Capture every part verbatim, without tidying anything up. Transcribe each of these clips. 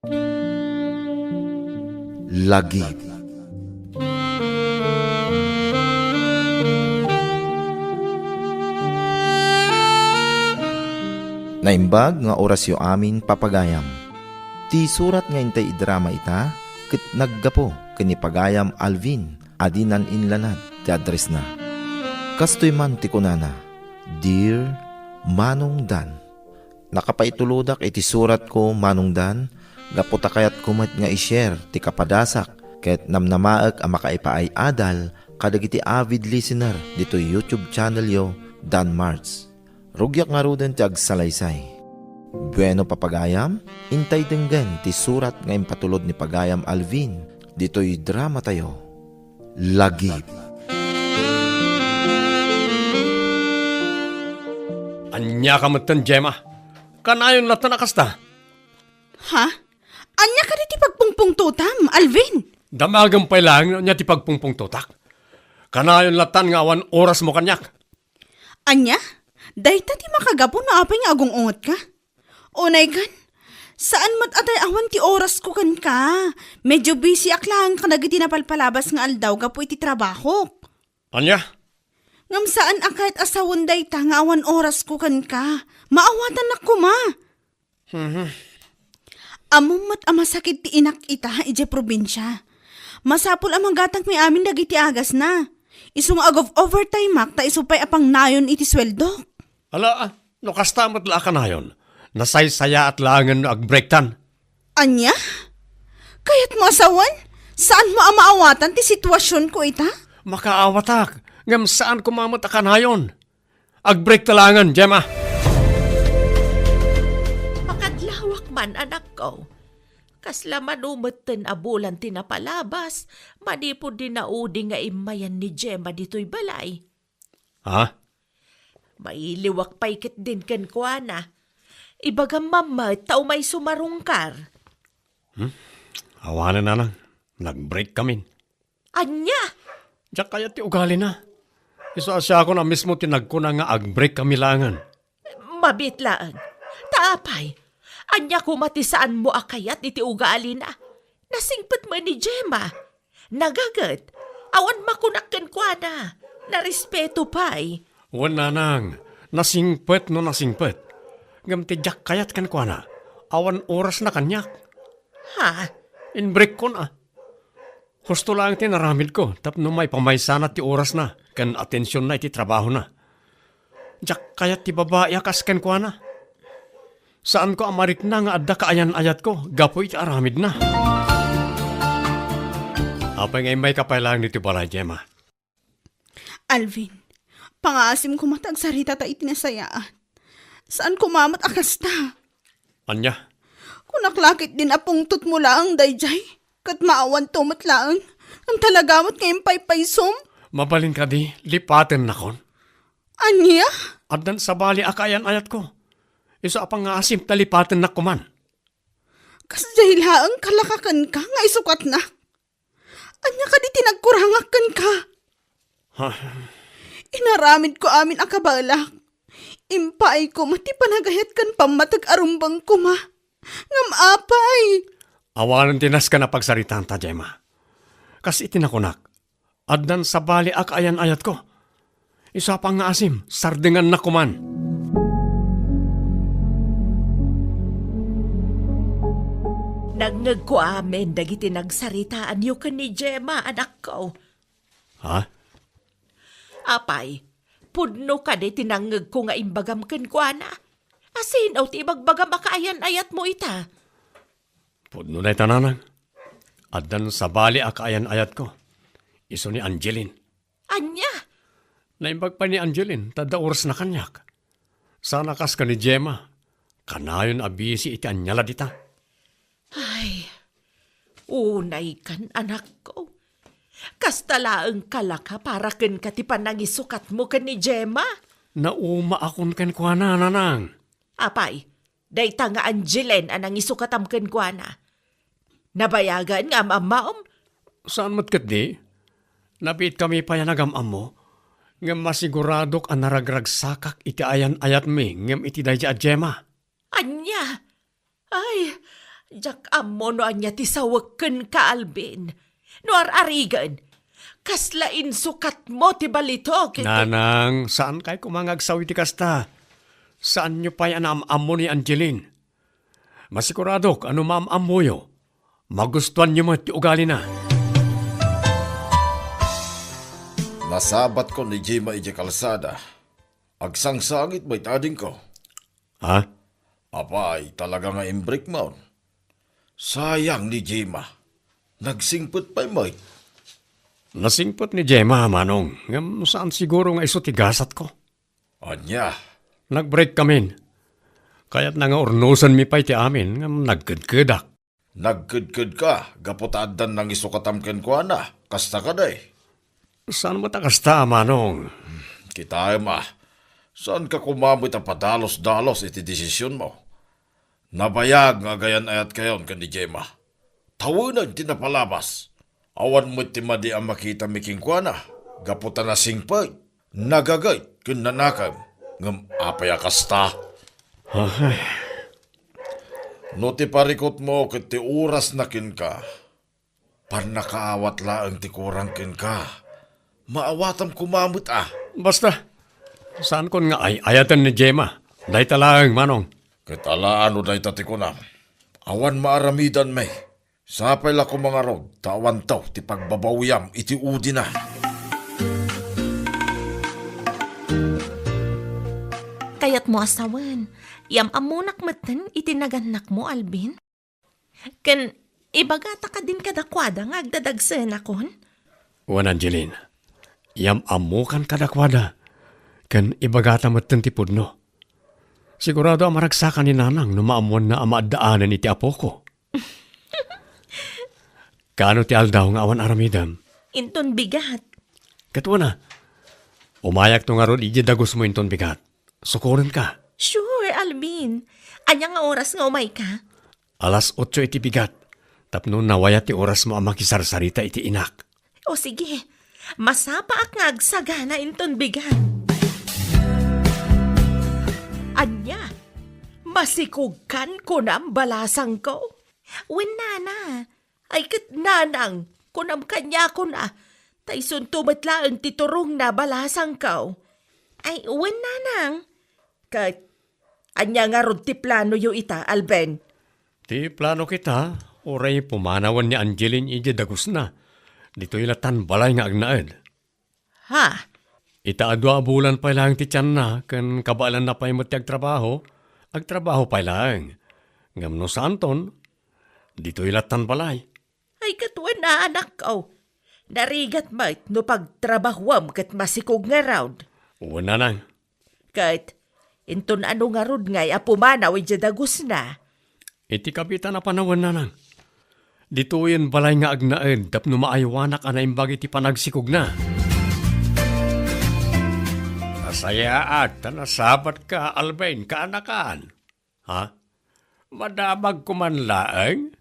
Lagip. Naimbag nga orasyo amin, papagayam. Ti surat nga intay idrama ita ket naggapu ken ni pagayam Alvin a dinan inlanad ti addressna. Kastoy man ti kunana, "Dear Manong Dan." Nakapaitulodak iti suratko, Manong Dan, gapu ta kayatko met nga i-share ti kapadasak ket namnamaek a makaipaay-adal kadagiti avid listener ditoy YouTube channelyo, Dan Marts. Rugiak ngaruden ti agsalaysay. Bueno, papagayam, intay denggen ti surat nga impatulod ni pagayam Alvin ditoy dramatayo. Lagip. Ania ka metten, Gemma? Kanayon latta a kasta? Ha? Ania kadi ti pagpungpungtotam, Alvin? Damagem pay laeng no ania ti pagpungpungtotak. Kanayon lattan nga awan orasmo kaniak. Ania? Dayta ti makagapu no apay nga agung-ungetka? Unay kan, saan met a tay awan ti orasko kenka. Medyo busyak laeng kadagiti napalpalabas nga aldaw gapu iti trabahok. Ania? Ngem saan a kayat a sawen dayta nga awan orasko kenka. Maawatannak koma. Mhm. Ammom met a masakit ti inak ita idiay probinsia. Masapul a magatangmi amin dagiti agasna. Isu nga ag-overtimeak ta isu pay a pangnayon iti sueldok. Ala, no kasta met la a kanayon, nasaysayaat laengen no agbreaktan. Ania? Kayatmo a sawen? Saanmo a maawatan ti situasionko ita? Makaawatak, ngem saan koma met a kanayon. Agbreakta laengen, Gemma. Pakadlawak man, anakko. Kasla mano metten a bulan ti napalabas, manipud dinaudi nga immayan ni Gemma ditoy balay. Ha? Mailiwak pay ketdin kenkuana. Ibagam man met ta umay sumarungkar. Hmm? Awanen, nanang. Nag-break kamin. Ania? Diak kayat ti ugalina. Isu a siakon a mismo ti nagkuna nga ag-break kami laengen. Mabiit laeng. Ta apay, ania koma ti saanmo a kayat iti ugalina? Nasingpet met ni Gemma. Nagaget. Awan makunak kenkuana. Narespeto pay. Wen, nanang, nasingpet no nasingpet. Ngem ti diak kayat kenkuana, awan orasna kaniak. Ha? Inbreakkon a. Husto laeng ti naramidko tapno maipamaysana ti orasna ken atensionna iti trabahona. Diak kayat ti babai a kas kenkuana. Saanko a marikna nga adda kaayan-ayatko gapu iti aramidna. Apay nga immayka pay laeng ditoy balay, Gemma? Alvin, pangaasim koma ta agsarita ta iti nasayaat. Saan koma met a kasta. Ania? Kunak la ketdin a pungtotmo laeng daydiay, ket maawanto met laeng. Ngem talaga met nga impaypaysom? Mabalin kadi, lipatennakon? Ania? Addan sabali a kaayan-ayatko. Isu a pangaasim ta lipatennak koman. Kasdiay laeng kalaka kenka nga isukatnak. Ania kadi ti nagkurangak kenka? Ha? Inaramidko amin a kabaelak. Impaayko met ti panagayat ken pammateg a rumbeng koma. Ngem apay? Awanen ti nasken a pagsaritaanta, Gemma. Kas iti nakunak, addan sabali a kaayan-ayatko. Isu a pangaasim, sardengannak koman. Nangngegko amin dagiti nagsaritaanyo ken ni Gemma, anakko. Ha? Apay, pudno kadi ti nangngegko nga imbagam kenkuana? Asino ti ibagbagam a kaayan-ayatmo ita? Pudno dayta, nanang. Addan sabali a kaayan-ayatko. Isu ni Angeline. Ania? Naimbag pay ni Angeline, ta adda orasna kaniak. Saan a kas ken ni Gemma. Kanayon a busy iti ania la dita. Ay, unay kan, anakko. Kasta laeng kalaka para kenka ti panangisukatmo ken ni Gemma? Naumaakon kenkuana, nanang. Apay, dayta nga Angeline a nangisukatam kenkuana. Nabayagan nga am-ammaom? Saan met ketdi? Nabiitkami pay a nagam-ammo, ngem masiguradok a naragragsakak iti ayan-ayatmi ngem iti daydi a Gemma. Ania? Ay, Diak ammo no ania ti sawek kenka, Alvin. No ar-arigen, kasla insukatmo ti balitok iti Nanang, saankay koma nga agsawi ti kasta. Saanyo pay a naam-ammo ni Angeline. Masikuradok a no maam-ammoyo, magustuanyo met ti ugalina. Nasabatko ni Gemma idiay kalsada. Agsangsangit met adingko. Ha? Apay, talaga nga imbrikmon. Sayang ni Gemma. Nagsingpet pay met. Nasingpet ni Gemma, Manong, ngem saan siguro nga isu ti gasatko. Ania? Nag-break kamin. Kayatna nga urnosenmi pay ti amin, ngem nagkedkedak. Nagkedkedka gapu ta addan nangisukatam kenkuana, kasta kadi? Saan met a kasta, Manong. Kitaem a, saanka koma met a padalosdalos iti desisionmo. Nabayag nga agayan-ayatkayon ken ni Gemma. Tawenen ti napalabas. Awan met ti madi a makitami kenkuana, gapu ta nasingpet, nagaget, ken nanakem. Ngem apay a kasta? Ay. No ti parikutmo ket ti orasna kenka, pannakaawat laeng ti kurang kenka. Maawatam koma met a. Basta, saankon nga ay-ayaten ni Gemma. Dayta laeng, Manong. Ket ala no dayta ti kunam. Awan maaramidanmi. Sapay la koma ngarud ta awanto ti pagbabawiam iti udina. Kayatmo a sawen, yam-ammonak metten iti nagannakmo, Alvin? Ken ibagata kadin kadakuada nga agdadagsenakon? Wen, Angeline, yam-ammokan kadakuada, ken ibagata metten ti pudno. Sigurado a maragsaka ni Nanang no maammoanna a maaddaanen iti apoko. Kaano ti aldaw nga awan aramidem? Inton bigat. Ket wen a, umayakto ngarud idiay dagusmo inton bigat. Sukorenka. Sure, Alvin. Ania nga oras nga umayka? Alas otso iti bigat, tapno nawaya ti orasmo a makisarsarita iti inak. O sige, masapaak nga agsagana inton bigat. Ania? Masikogkan kunam, balasangko? Wen, nana. Ay ket, nanang, kunam kaniakon a, ta isunto met laeng ti turongna, balasangko. Ay, wen, nanang. Ket, ania ngarud ti planoyo ita, Alvin? Ti planok ita, uray pumanawen ni Angeline idiay dagusna. Ditoy lattan balay nga agnaed. Ha? Ita a dua a bulan pay laeng ti tianna ken kabaelanna pay met ti agtrabaho, agtrabaho pay laeng. Ngem no saanton, ditoy lattan balay. Ay, ket wen a, anakko. Narigat met no pagtrabahuam ket masikog ngarud. Wen, nanang. Ket, inton ano ngarud ngay a pumanaw idiay dagusna? Iti kabitan a panawen, nanang. Ditoyen balay nga agnaed tapno maaywanak a naimbag iti panagsikogna. Nasayaat ta nasabatka, Alvin, kaanakan. Ha? Madamagko man laeng?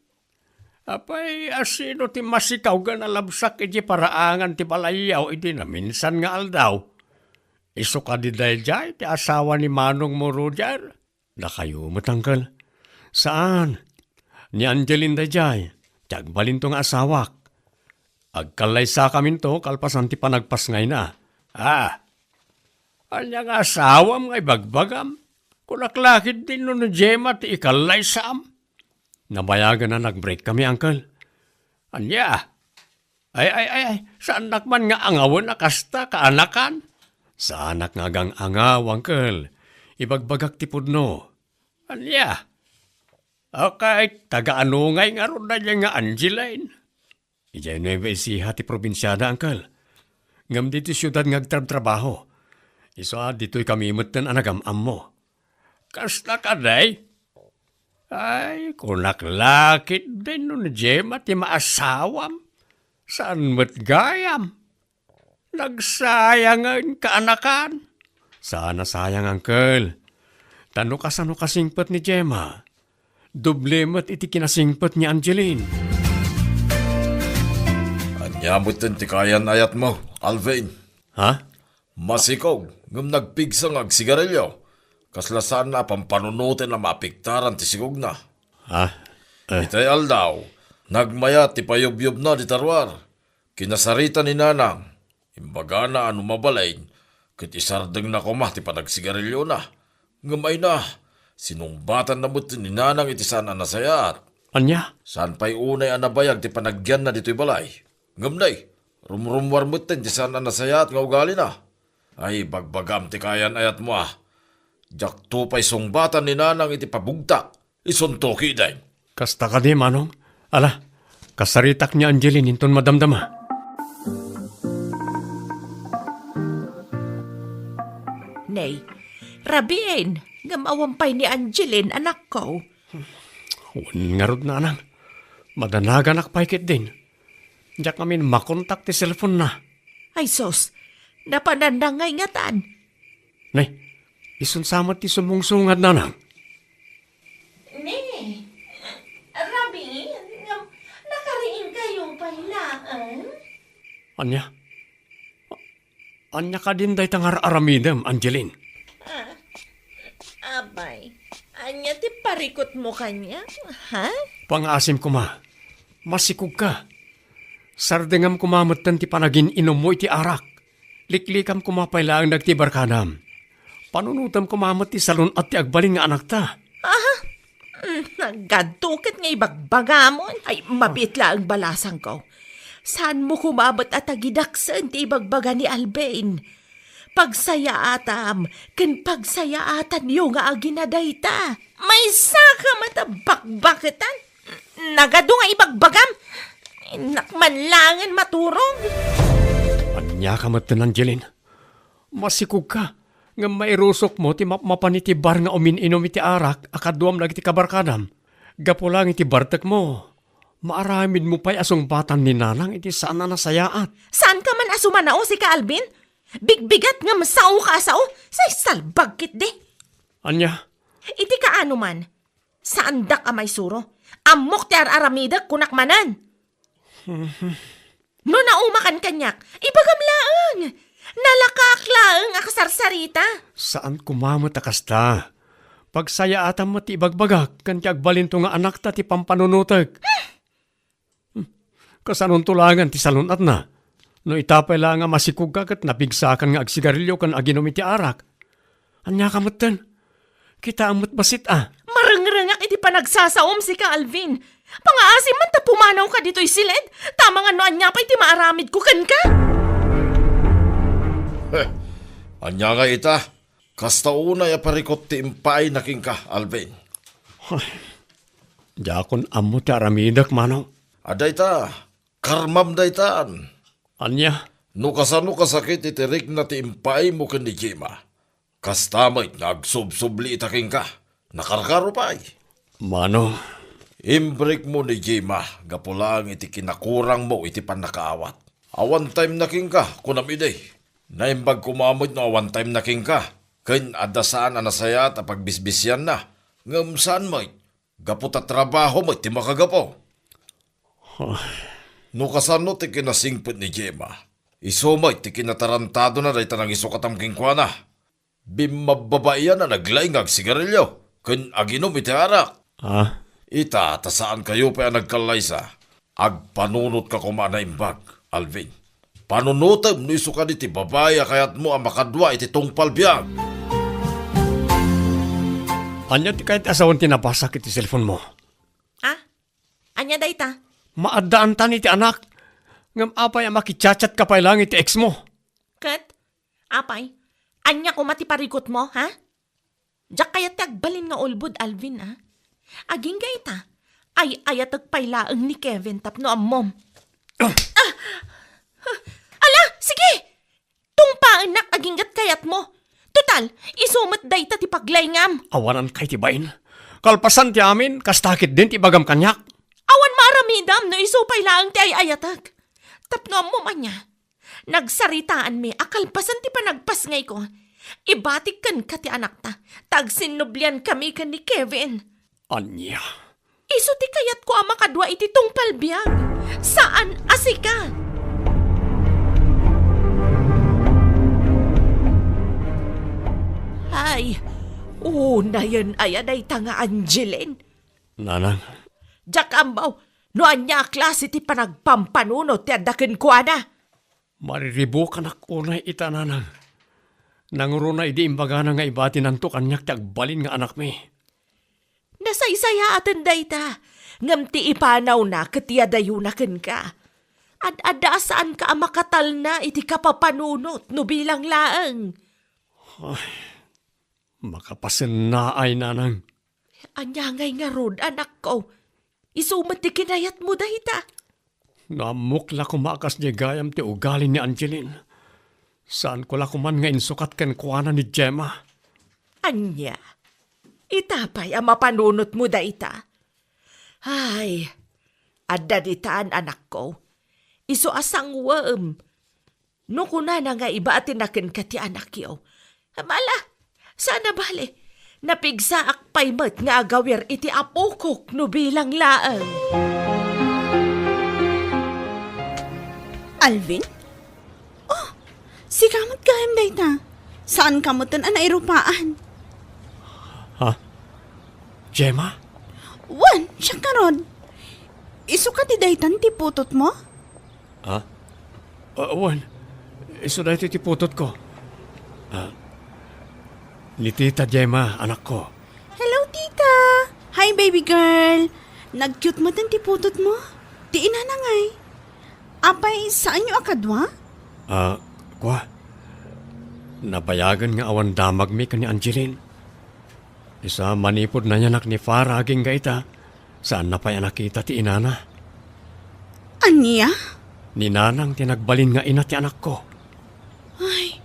Apay, a sino ti masikaw nga nalabsak iti paraangan ti balayyo idi naminsan nga aldaw? Isu kadi daydiay ti asawa ni manongmo, Roger? Dakayo met, uncle. Saan. Ni Angeline daydiay, ti agbalinto nga asawak. Agkallaysakaminto kalpasan ti panagpasngayna. Ah, ania nga asawam nga ibagbagam? Kunak la ketdin no ni Gemma ti ikallaysam? Nabayagen a nag-break kami, uncle. Ania? Ay, ay, ay, ay, saannak man nga angawen a kasta, kaanakan? Saanak nga agang-angaw, uncle. Ibagbagak ti pudno. Ania? Okay, taga-ano ngay ngarud daydiay nga Angeline? Idiay Nueva Ecija ti probinsiada, uncle. Ngem ditoy siudad nga agtrabtrabaho. Isu a ditoy kami metten a nagam-ammo. Kasta kadi? Ay, kunak la ketdin no ni Gemma ti maasawam. Saan met gayam? Nagsayangen, kaanakan? Saan a sayang, uncle. Ta no kasano kasingpet ni Gemma, doble met iti kinasingpet ni Angeline. Ania metten ti kayan-ayatmo, Alvin? Ha? Masikog, ngem nagpigsa nga agsigarilio. Kasla saan a pampanunoten a maapektaran ti sikogna. Ha? Eh. Itay aldaw, nagmayat ti payubyob na dita ruar. Kinasarita ni Nanang. Imbagana a no mabalin, ket isardengna koma ti panagsigariliona. Ngem ay na, sinungbatanna met ni Nanang iti saan a nasayaat. Ania? Saan pay unay a nabayag ti panagyanna ditoy balay. Ngem nay, rumrummuar metten ti saan a nasayaat nga ugalina. Ay, bagbagam ti kaayan-ayatmo a. Diakto pay sungbatan ni Nanang iti pabugtak. Isunto ketdin. Kasta kadi, Manong? Ala, kasaritak ni Angeline inton madamdama. Nay, rabiin, ngem awan pay ni Angeline, anakko. Wen ngarud, Nanang. Madanaganak pay ketdin. Diak ngamin makontak ti cellphone-na. Ay sus, napananna ngay ngatan. Nay, isun sa met ti sumungsungad, Nanang. Ne, rabiin, ngem nakariingkayo pay laeng? Ania? Ania kadin dayta nga ar-aramidem, Angeline? Ah, apay, ania ti parikutmo kaniak, ha? Pangaasim koma. Masikogka. Sardengam koma metten ti panagin-inummo iti arak. Liklikam koma pay laeng dagiti barkadam. Panunotem koma met ti salun-at ti agbalin nga anakta. Ah, mm, naggadto ket nga ibagbagamon. Ay, mabiit laeng balasangko. Saanmo koma met a tagidaksen ti ibagbaga ni Alvin. Pagsayaatam ken pagsayaatanyo nga agina dayta. Maysaka met a bakbaketan. Nagadu nga ibagbagam. Innak man laengen maturog. Ania ka metten, Angeline? Masikogka, ngem mairusokmo ti mapmapan iti bar nga umin-inum iti arak a kaduam dagiti kabarkadam. Gapu laeng iti bartekmo, maaramidmo pay a sungbatan ni Nanang iti saan a nasayaat. Saanka man a sumanao, sika Alvin? Bigbigat ngem saoka a sao, say salbag ketdi. Ania? Iti kaano man, saandak a maisuro. Ammok ti ar-aramidek, kunak manen. No naumakan kaniak, ibagam laeng. Nalakaak laeng a kasarsarita. Saan koma met a kasta. Pagsayaatam met ti ibagbagak ken ti agbalinto nga anakta ti pampanunotek. Hmm. Kasanonto laengen ti salun-atna? No ita pay laeng a masikogka ket napigsakan nga agsigarilio ken aginum iti arak. Ania ka metten? Kitaem met bassit a. Marengrengak iti panagsasaom, sika Alvin. Pangaasim man ta pumanawka ditoy siled, ta amangan no ania pay ti maaramidko kenka. Heh, ania nga ita? Kasta unay a parikut ti impaayna kenka, Alvin. Ay, diakon ammo ti aramidek, Manong. Adda ita, karmam daytan. Ania? No kasano kasakit iti rikna ti impaaymo ken ni Gemma, kasta met nga agsubsubli ita kenka. Nakarkaro pay. Manong. Imbrikmo ni Gemma gapu laeng iti kinakurangmo iti pannakaawat. Awan time na kenka, kunam idi. Naimbag koma met no awan time na kenka, ken adda saan a nasayaat a pagbisbisianna, ngem saan met, gapu ta trabaho met ti makagapu. Ay. No kasano ti kinasingpet ni Gemma, isu met ti kinatarantadona dayta nangisukatam kenkuana. Bimmabbabaian a naglaing nga agsigarilio ken aginum iti arak. Ah? Ita, ta saankayo pay a nagkallaysa. Agpanunotka koma a naimbag, Alvin. Panunotem no isu kadi ti babai a kayatmo a makadua iti tungpal biag. Ania ti kayat a sawen ti nabasak iti cellphone-mo? Ah? Ania dayta? Maaddaantan iti anak. Ngem apay a makichat-chat ka pay laeng iti ex-mo? Ket, apay, ania koma ti parikutmo, ha? Diak kayat ti agbalin nga ulbod, Alvin, a. Agingga ita, ay-ayatek pay laeng ni Kevin tapno ammom. Ah! Ah! Ala, sige! Tungpaennak aginggat kayatmo. Total, isu met dayta ti paglaingam. Awanan kay ti bain. Kalpasan ti amin, kasta ketdin ti ibagam kaniak. Awan maaramidam no isu pay laeng ti ay-ayatek. Tapno ammom ania, nagsaritaanmi a kalpasan ti panagpasngayko, ibatik kenka ti anakta, ta agsinnubliankami ken ni Kevin. Ania? Isu ti kayatko a makadua iti tungpal biag, saan a sika. Ay, unayen aya dayta nga Angeline? Nanang, Diak ammo no ania a klase ti panagpampanunot ti adda kenkuana. Mariribukanak unay ita, nanang. Nangruna idi imbagana nga ibatinanto kaniak ti agbalin nga anakmi. Nasaysayaaten dayta, ngem ti ipanawna ket yadayona kenka. Ad-adda a saanka a makatalna iti kapapanunot no bilang laeng. Ay, makapasennaay, nanang. Ania ngay ngarud, anakko? Isu met ti kinayatmo dayta? No ammok la koma a kasdiay gayam ti ugali ni Angeline, saanko la koman nga insukat kenkuana ni Gemma. Ania? Ita pay a mapanunotmo dayta? Ay, adda ditan, anakko. Isu a sangwem. No kunana nga ibatinak kenka ti anakyo, ala, saan a bale, napigsaak pay met nga agawir iti apokok no bilang laeng. Alvin? Oh, sika met gayam dayta. Saanka metten a nairupaan? Ha? Gemma? Wen, siak ngarud. Isu kadi daytan ti putotmo? Ha? Ah, wen, isu daytoy ti putotko. Ah, ni Tita Gemma, anakko. Hello, Tita! Hi, baby girl! Nag-cute metten ti putotmo. Ti inana ngay. Apay, saanyo a kadua? Ah, kua. Nabayagen nga awan damagmi ken ni Angeline. Isu a manipud nayanak ni Farah agingga ita, saanna pay a nakita ti inana. Ania? Ni Nanang ti nagbalin nga ina ti anakko. Ay,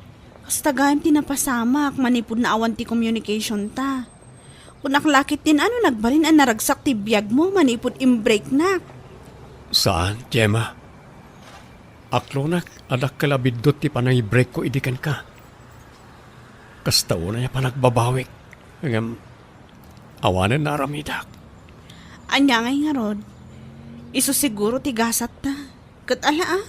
kasta gayam ti napasamak manipud naawan ti communication ta. Kunak la ketdin a no nagbalin a naragsak ti biagmo manipud imbreaknak. Saan, Gemma. Aklonak a dakkel a biddut ti panangibreakko idi kenka. Kasta unay a panagbabawik, ngem awanen naaramidak. Ania ngay ngarud? Isu siguro ti gasatta. Ket ala a,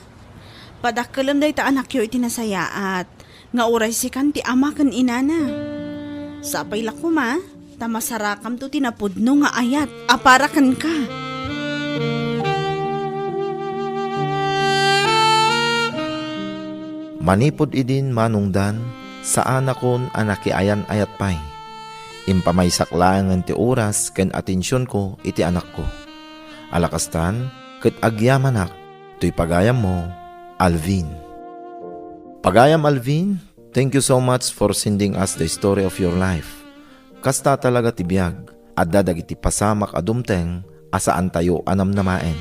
padakkelem dayta anakyo iti nasayaat nga uray sikan ti ama ken inana. Sapay la koma ta masarakamto ti napudno nga ayat a para kenka. Manipud idin manongdan, saanakon a nakiayan-ayat pay. Impamaysak laengen ti oras ken atensionko iti anakko. Ala kastan, ket agyamanak toy pagayammo, Alvin. Pagayam Alvin, thank you so much for sending us the story of your life. Kasta talaga ti biag, adda dagiti pasamak a dumteng a saantayo a namnamaen,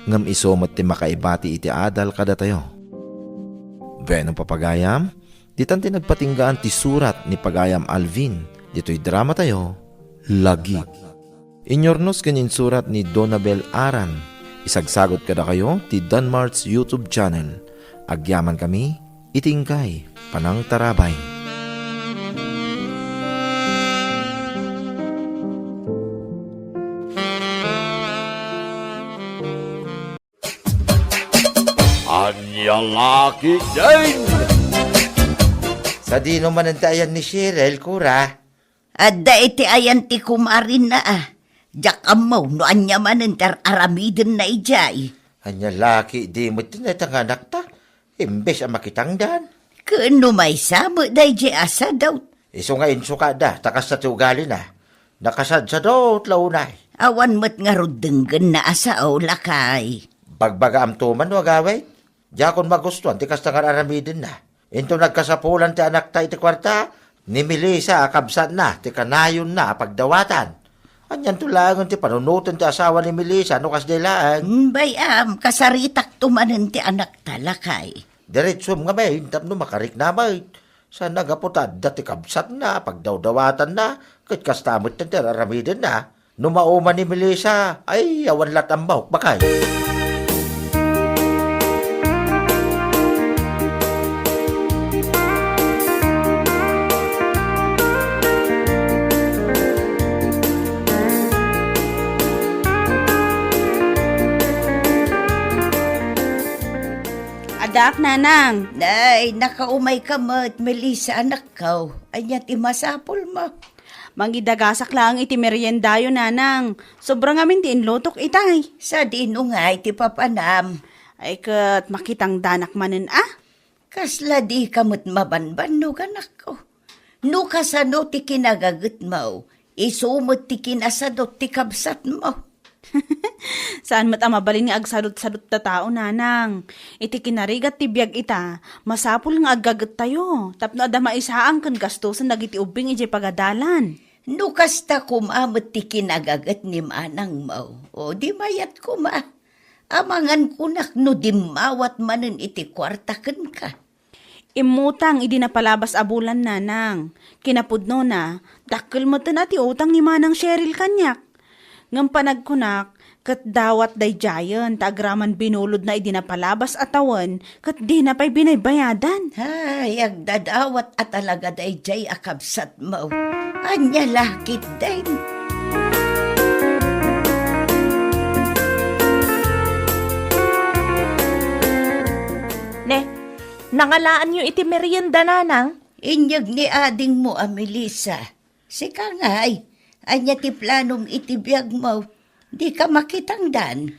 ngem isu met ti makaibati iti adal kadatayo. Bueno, papagayam, ditan ti nagpatinggaan ti surat ni Pagayam Alvin ditoy dramatayo, Lagip. Inyurnos ken insurat ni Donabel Aran. Isagsagut kadakayo ti Danmart's YouTube channel. Agyamankami iti inkay panangtarabay. Ania la ketdin? Sadino manen ti ayan ni Cheryl, kura? Adda iti ayan ti kumarinna a. Diak ammo no ania manen ti ar-aramidenna idiay. Ania la ketdi met ti naitanganakta? Imbes a makitangdan. Ken no maysa met daydiay a sadut. Isu nga insukada, ta kasta ti ugalina. Nakasadsadut la unay. Awan met ngarud denggenna a sao, lakay. Bagbagaamto man no agawid? Diakon magustuan ti kasta nga ar-aramidenna. Inton nagkasapulan ti anakta iti kuarta, ni Melissa a kabsatna ti kanayonna a pagdawatan. Anianto laengen ti panunoten ti asawa ni Melissa no kasdiay laeng? Mm, bay-am, kasaritakto manen ti anakta, lakay. Diretsom ngamin tapno makarikna met. Saan a gapu ta adda ti kabsatna a pagdawdawatanna, ket kasta met ti ar-aramidenna. No mauma ni Melissa, ay, awan lat ammok, bakay. Adak, nanang. Nay, nakaumay ka met, Melissa, anakko. Ania ti masapulmo? Mangidagasak laeng iti meriendayo, nanang. Sobra ngamin ti inlutok itay. Sadino ngay ti papanam? Ay, ket makitangdanak manen a? Kasla dika met mabanbannog, anakko. No kasano ti kinagagetmo, isu met ti kinasadut ti kabsatmo. Saan met a mabalin nga agsadut-sadut ta tao, nanang. Iti kinarigat ti biag ita, masapul nga aggagettayo, tapno adda maisaang ken gastosen dagiti ubbing idiay pagadalan. No kasta koma met ti kinagaget ni manangmo, o di mayat koma. Amangan kunak no dimmawat manen iti kuarta kenka. Immutang idi napalabas a bulan, nanang. Kinapudnona, dakkel metten a ti utang ni Manang Cheryl kaniak. Ngem panagkunak, ket dawat daydiayen ta agraman binulodna idi napalabas a tawen ket dina pay binaybayadan. Ay, agdadawat a talaga daydiay a kabsatmo. Ania la ketdin? Ne, nangalaanyo iti merienda, nanang? Inyeg ni adingmo a Melissa. Sika ngay, ania ti planom iti biagmo? Dika makitangdan?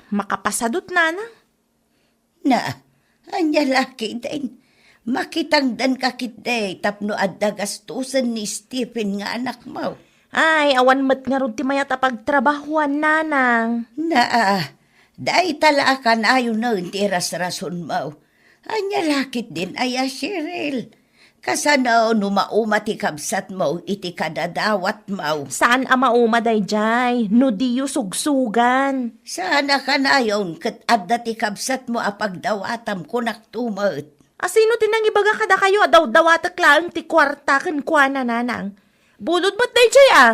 Makapasadut, nanang. Na, ania la ketdin? Makitangdanka ketdi tapno adda gastosen ni Stephen nga anakmo. Ay, awan met ngarud ti mayat a pagtrabahuan, nanang. Na, dayta la a kanayonen ti irasrasonmo. Ania la ketdin aya, Cheryl? Kasano no mauma ti kabsatmo iti kadadawatmo? Saan a mauma daydiay no diyo sugsugan? Saan a kanayon ket adda ti kabsatmo a pagdawatam, kunakto met. A sino ti nangibaga kadakayo a dawdawatek laeng ti kuarta kenkuana, nanang? Bulod met daydiay a.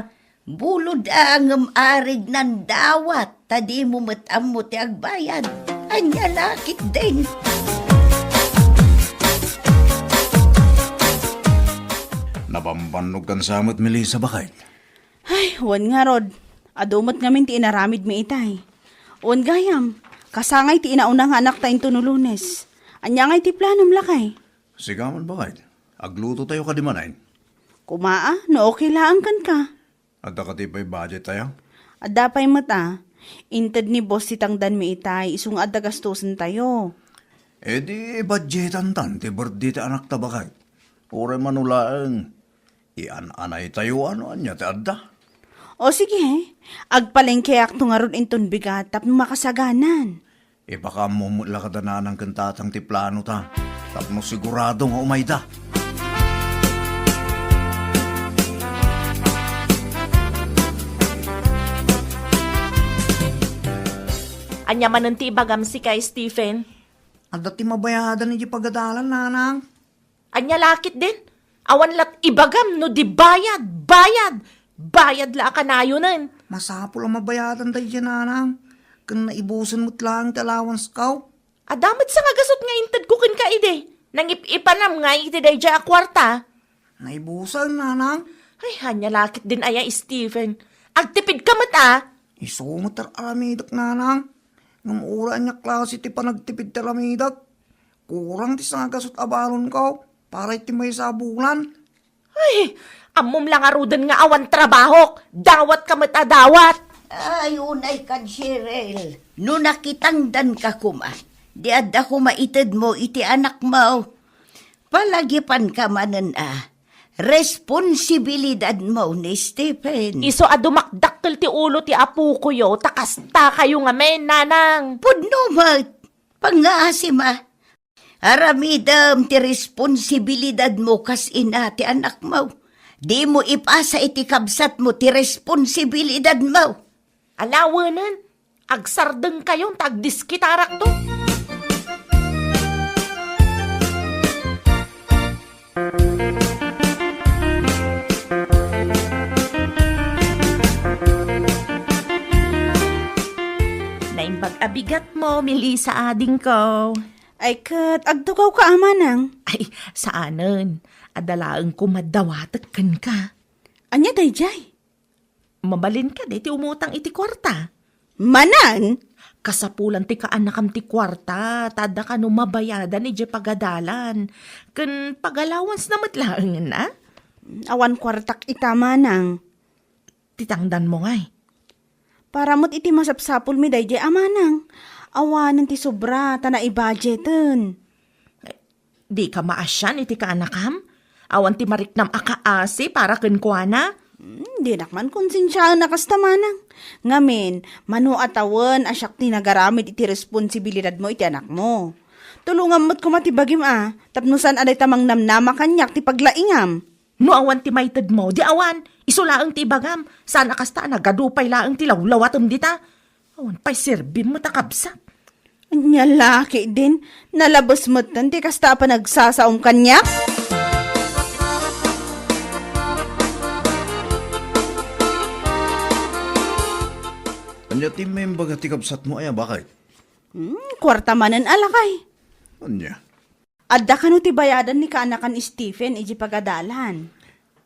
Bulod a ngem arignan dawat, ta dimo met ammo ti agbayad. Ania la ketdin? Nabambannog kan sa met, Melissa, baket? Ay, wen ngarud. Adu met ngamin ti inaramidmi itay. Wen gayam, kasangay ti inauna nga anakta intono Lunes. Ania ngay ti planom, lakay? Sika man, baket. Aglutotayo kadi manen. Kumaa, no okay laeng kenka. Adda kadi pay budget tayo? Adda pay met a. Inted ni boss ti tangdanmi itay, isu nga adda gastosentayo. E di budgetantan ti birthday ti anakta, baket. Uray mano laeng, ian-anaytayo no ania ti adda. O sige, agpalengkeakto ngarud inton bigat tapno makasaganan. Ipakaammo met la kada nanang ken tatang ti planota tapno sigurado nga umayda. Ania manen ti ibagam sika, Stephen? Adda ti mabayadan idiay pagadalan, nanang. Ania la ketdin? Awan lat ibagam no di bayad, bayad, bayad la a kanayonen. Masapul a mabayadan daydiay, nanang. Ken naibusen met laeng ti allowanceko. Adda met sangagasut nga intedko kenka idi. Nangip-ipanam nga iti daydiay a kuarta. Naibusen, nanang. Ay, ania la ketdin aya, Stephen. Agtipidka met a. Isu met ti ar-aramidek, nanang. Ngem uray ania klase ti panagtipid ti aramidek, kurang ti sangagasut a balonko para iti maysa a bulan. Ay, ammom la ngaruden nga awan trabahok. Dawatka met a dawat. Ay, unay kan, Cheryl. No nakitangdanka koma, di adda koma itedmo iti anakmo. Palagipanka manen a responsibilidadmo ni Stephen. Isu a dumakdakkel ti ulo ti apokoyo, ta kastakayo ngamin, nanang. Pudno met. Pangngaasim a. Aramidem ti responsibilidadmo kas ina ti anakmo. Dimo ipasa iti kabsatmo ti responsibilidadmo. Alawenen, agsardengkayon ta agdiskitarakto. Naimbag a bigatmo, Melissa, adingko. Ay ket, agtugawka a manang? Ay, saanen. Adda laeng koma dawatek kenka. Ania daydiay? Mabalin kadi ti umutang iti kuarta? Manen? Kasapulan ti kaanakam ti kuarta, ta adda kano mabayadan idiay pagadalan. Ken pag-allowance na met laengen a? Awan kuartak ita, manang. Ti tangdanmo ngay? Para met iti masapsapulmi daydiay a manang. Awanen ti sobra ta naibudgeten. Dika maasian iti kaanakam? Awan ti mariknam a kaasi para kenkuana? Hmm, dinak man konsensiaen a kasta, manang. Ngamin, mano a tawen a siak ti nagaramid iti responsibilidadmo iti anakmo. Tulongam met koma ti bagim a, tapno saan a dayta mangnamnama kaniak ti paglaingam. No awan ti maitedmo, di awan. Isu laeng ti ibagam. Saan a kasta a nagadu pay laeng ti lawlawatem dita. Awan pay serbim met a kabsat. Ania la ketdin, nalabes metten ti kasta a panagsasaom kaniak? Ania ti imbaga ti kabsatmo aya, baket? Hmm, kuarta manen a lakay. Ania? Adda kano ti bayadan ni kaanakan Stephen idiay pagadalan.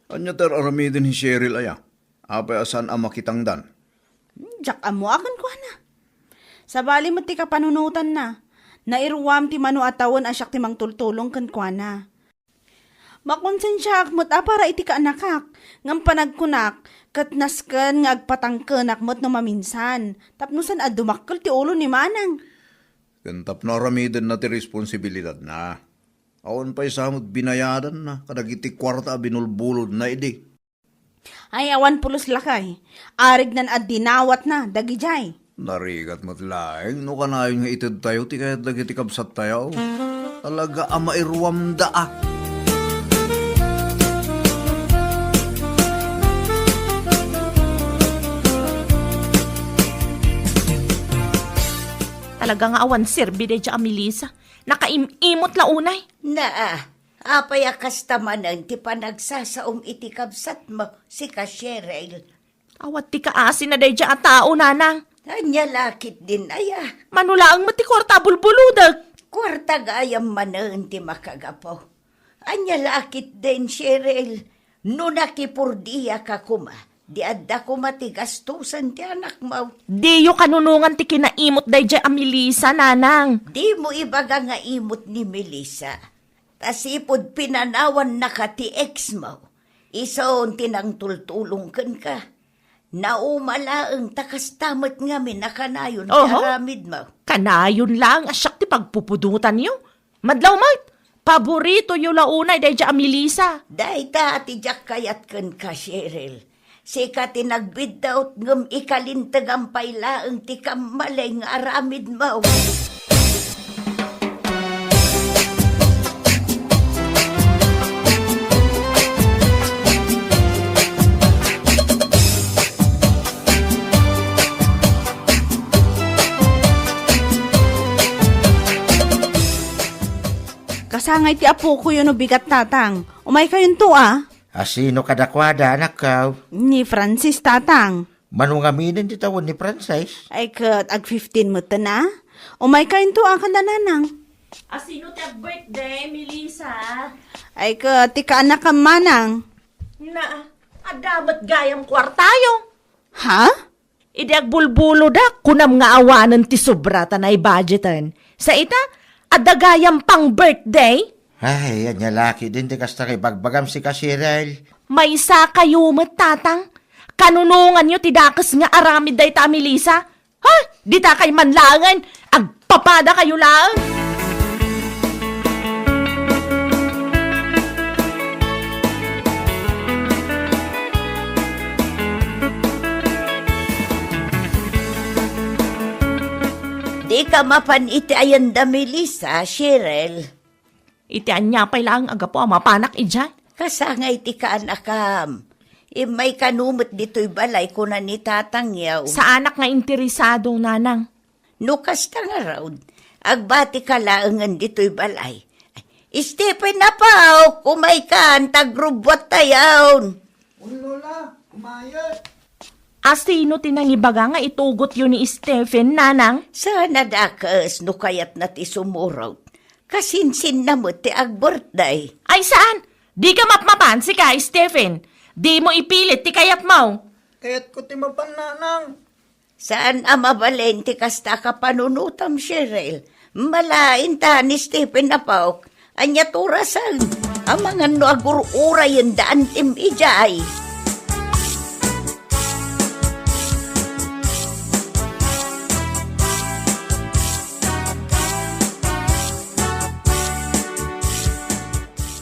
Ania ti ar-aramiden ni Cheryl aya? Apay a saan a makitangdan? Diak ammo a kenkuana. Sabali met ti kapanunotanna, nairuam ti mano a tawen a siak ti mangtultulong kenkuana. Makonsensiaak met a para iti kaanakak, ngem panagkunak, ket nasken nga agpatangkenak met no maminsan, tapno saan a dumakkel ti ulo ni manang. Ken tapno aramidenna ti responsibilidadna. Awan pay sa met binayadanna kadagiti kuarta a binulbulodna idi. Ay, awan pulos lakay. Arignan a dinawatna dagidiay. Narigat met laeng no kanayon nga itedtayo ti kayat dagiti kabsattayo. Talaga a mairuamda a. Talaga nga awan serbi daydiay a Melissa. Nakaim-imot la unay. Naa, apay a kasta manen ti panagsasaom iti kabsatmo, sika Cheryl? Awan ti kaasina daydiay a tao, nanang. Ania la ketdin aya? Mano laeng met ti kuarta a bulbulodek? Kuarta gayam manen ti makagapu. Ania la ketdin, Cheryl? No nakipurdiaka koma, di adda koma ti gastusen ti anakmo. Diyo kanunongan ti kinaimot daydiay a Melissa, nanang. Dimo ibaga nga imot ni Melissa. Ta sipud pinanawannaka ti exmo, isun ti nangtultulong kenka. Nauma laeng ta kasta met ngamin a kanayon ti Oho. aramidmo. Kanayon laeng a siak ti pagpupudotanyo. Madlaw met, paboritoyo la unay daydiay a Melissa. Dayta ti diak kayat kenka, Cheryl. Sika ti nagbiddut ngem ikalintegam pay laeng ti kammalay nga aramidmo. Kasangay ti apokoyo no bigat, tatang. Umaykayonto a. A sino kadakuada, anakko? Ni Francis, tatang. Mano ngaminen ti tawen ni Francis? Ay ket, ag fifteen metten a. Umaykayonto a kada nanang. A sino ti ag-birthday, Melissa? Ay ket, ti kaanakam manang. Na, adda met gayam kuartayo. Ha? Idi agbulbulodak, kunam nga awanen ti sobra ta naibudgeten. Sa ita, adda gayam pang-birthday? Ay, ania la ketdin ti kasta nga ibagbagam, sika Cheryl? Maysakayo met, tatang. Kanunonganyo ti dakes nga aramid dayta a Melissa. Ha? Ditakay man laengen, agpapadakayo laeng. Dika mapan iti ayanda, Melissa, Cheryl. Iti ania pay laeng a gapu a mapanak idiay? Kasangay ti kaanakam. Immay kano met ditoy balay, kuna ni tatangyo. Saanak nga interesado, nanang. No kasta ngarud, agbatika laengen ditoy balay. Stephen, apo, umaykan, ta agrubbuattayon. Wen, Lola, kumayat. A sino ti nangibaga nga itugotyo ni Stephen, nanang? Saan a dakes no kayatna ti sumurot. Kasinsinna met ti ag-birthday. Ay, saan? Dika mapmapan, sika, Stephen. Dimo ipilit ti kayatmo. Kayatko ti mapan, nanang. Saan a mabalin ti kasta a kapanunotam, Cheryl. Malain ta ni Stephen, apok. Ania ti orasen? Amangan no agur-urayen da Antim idiay.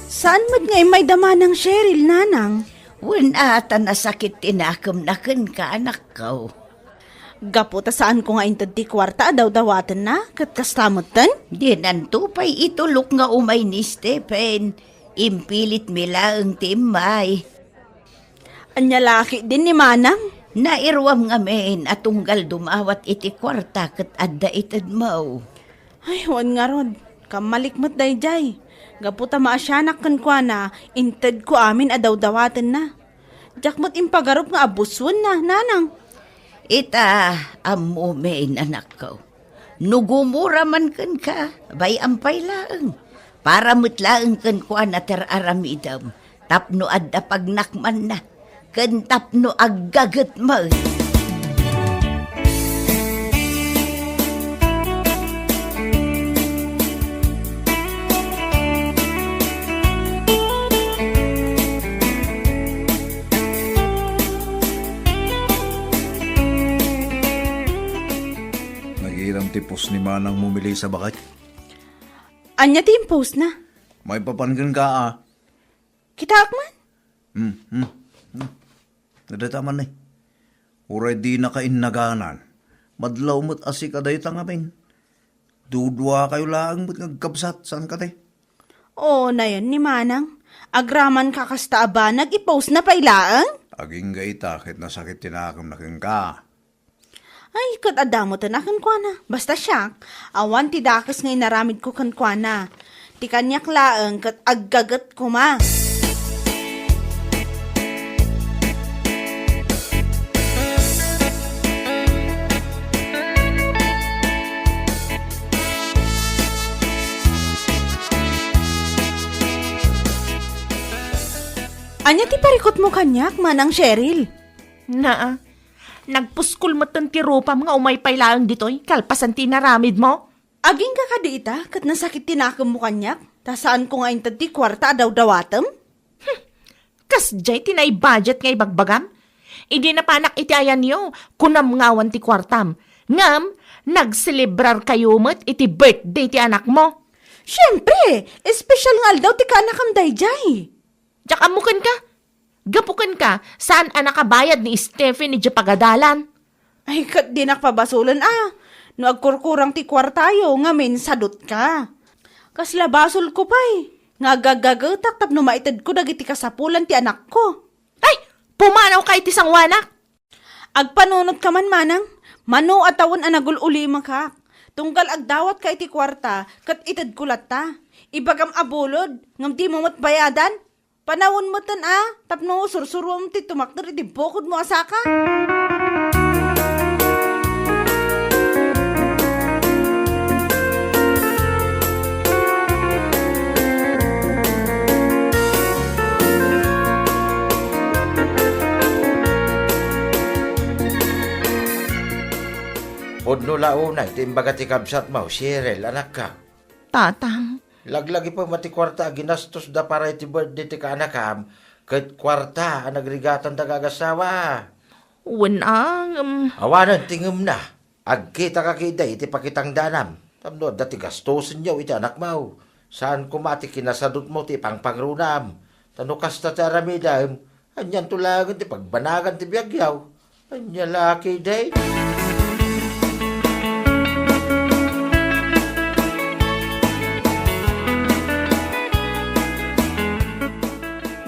Saan met nga immay da Manang Cheryl, Nanang? Wen a, ta nasakit ti nakemna kenka, anakko. Gapu ta saanko nga inted ti kuarta a dawdawatenna, ket kasta metten? Dinanto pay itulok nga umay ni Stephen. Impilitmi laeng ti immay. Ania la ketdin ni Manang? Nairuam ngamin a tunggal dumawat iti kuarta ket adda itedmo. Ay, wen ngarud. Kammalik met daydiay. Gapu ta maasianak kenkuana, intedko amin a dawdawatenna. Diak met impagarup nga abuswenna, Nanang. Ita, ammomin, anakko. No gumura man kenka, bay-am pay laeng. Para met laeng kenkuana ti ar-aramidem, tapno adda pagnakmanna, ken tapno aggagetmo. Nagiram ti post ni Manangmo, Melissa, baket? Ania ti impostna? Maipapan kenka, a. Kitaak man? Hmm, hmm, hmm. Nadata man, eh. Uray dinaka innaganan. Madlaw met a sika dayta ngamin. Duduakayo laeng met nga agkabsat, saan kadi? Oo, nayon ni Manang. Agraman ka kasta a banag, ipostna pay laeng? Agingga ita, ket nasakit ti nakemna kenka. Ay, ket adda metten a kenkuana. Basta siak, awan ti dakes nga inaramidko kenkuana. Ti kaniak laeng ket aggaget koma. Ania ti parikutmo kaniak, Manang Cheryl? Naa, nagpuskol metten ti rupam nga umay pay laeng ditoy, kalpasan ti inaramidmo. Agingga kadi ita, ket nasakit ti nakemmo kaniak, ta saanko nga inted ti kuarta a dawdawatem? Hmm, kasdiay ti nai-budget nga ibagbagam? Idi napanak iti ayanyo, kunam nga awan ti kuartam. Ngem, nagselebrarkayo met iti birthday ti anakmo. Siempre, espesyal nga aldaw ti kaanakam daydiay. Diak ammo kenka. Gapu kenka, saan a nakabayad ni Stephen idiay pagadalan? Ay, ket dinak pabasolen a. No agkurkurang ti kuartayo, ngamin sadutka. Kasla basolko pay, nga agaggagetak tapno maitedko dagiti kasapulan ti anakko. Ay, pumanawka iti sangoanak! Agpanunotka man, Manang. Mano a tawen a nagul-ulimakak. Tunggal agdawatka iti kuarta, ket itedko latta. Ibagam a bulod, ngem dimo met bayadan. Panawen metten a, tapno sursuroem ti tumakder iti bukodmo a saka. Pudno la unay ti imbaga ti kabsatmo, Cheryl, anakko. Tatang. Laglagipem a ti kuarta a ginastosda para iti birthday ti kaanakam, ket kuarta a nagrigatanda nga agassawa. Wen a, ngem. Awanen ti ngemna. Agkitaka ketdi iti pakitangdanam. Tapno adda ti gastosenyo iti anakmo. Saan koma ti kinasadutmo ti ipangpangrunam. Ta no kasta ti aramidem, anianto laengen ti pagbanagan ti biagyo? Ania la ketdi?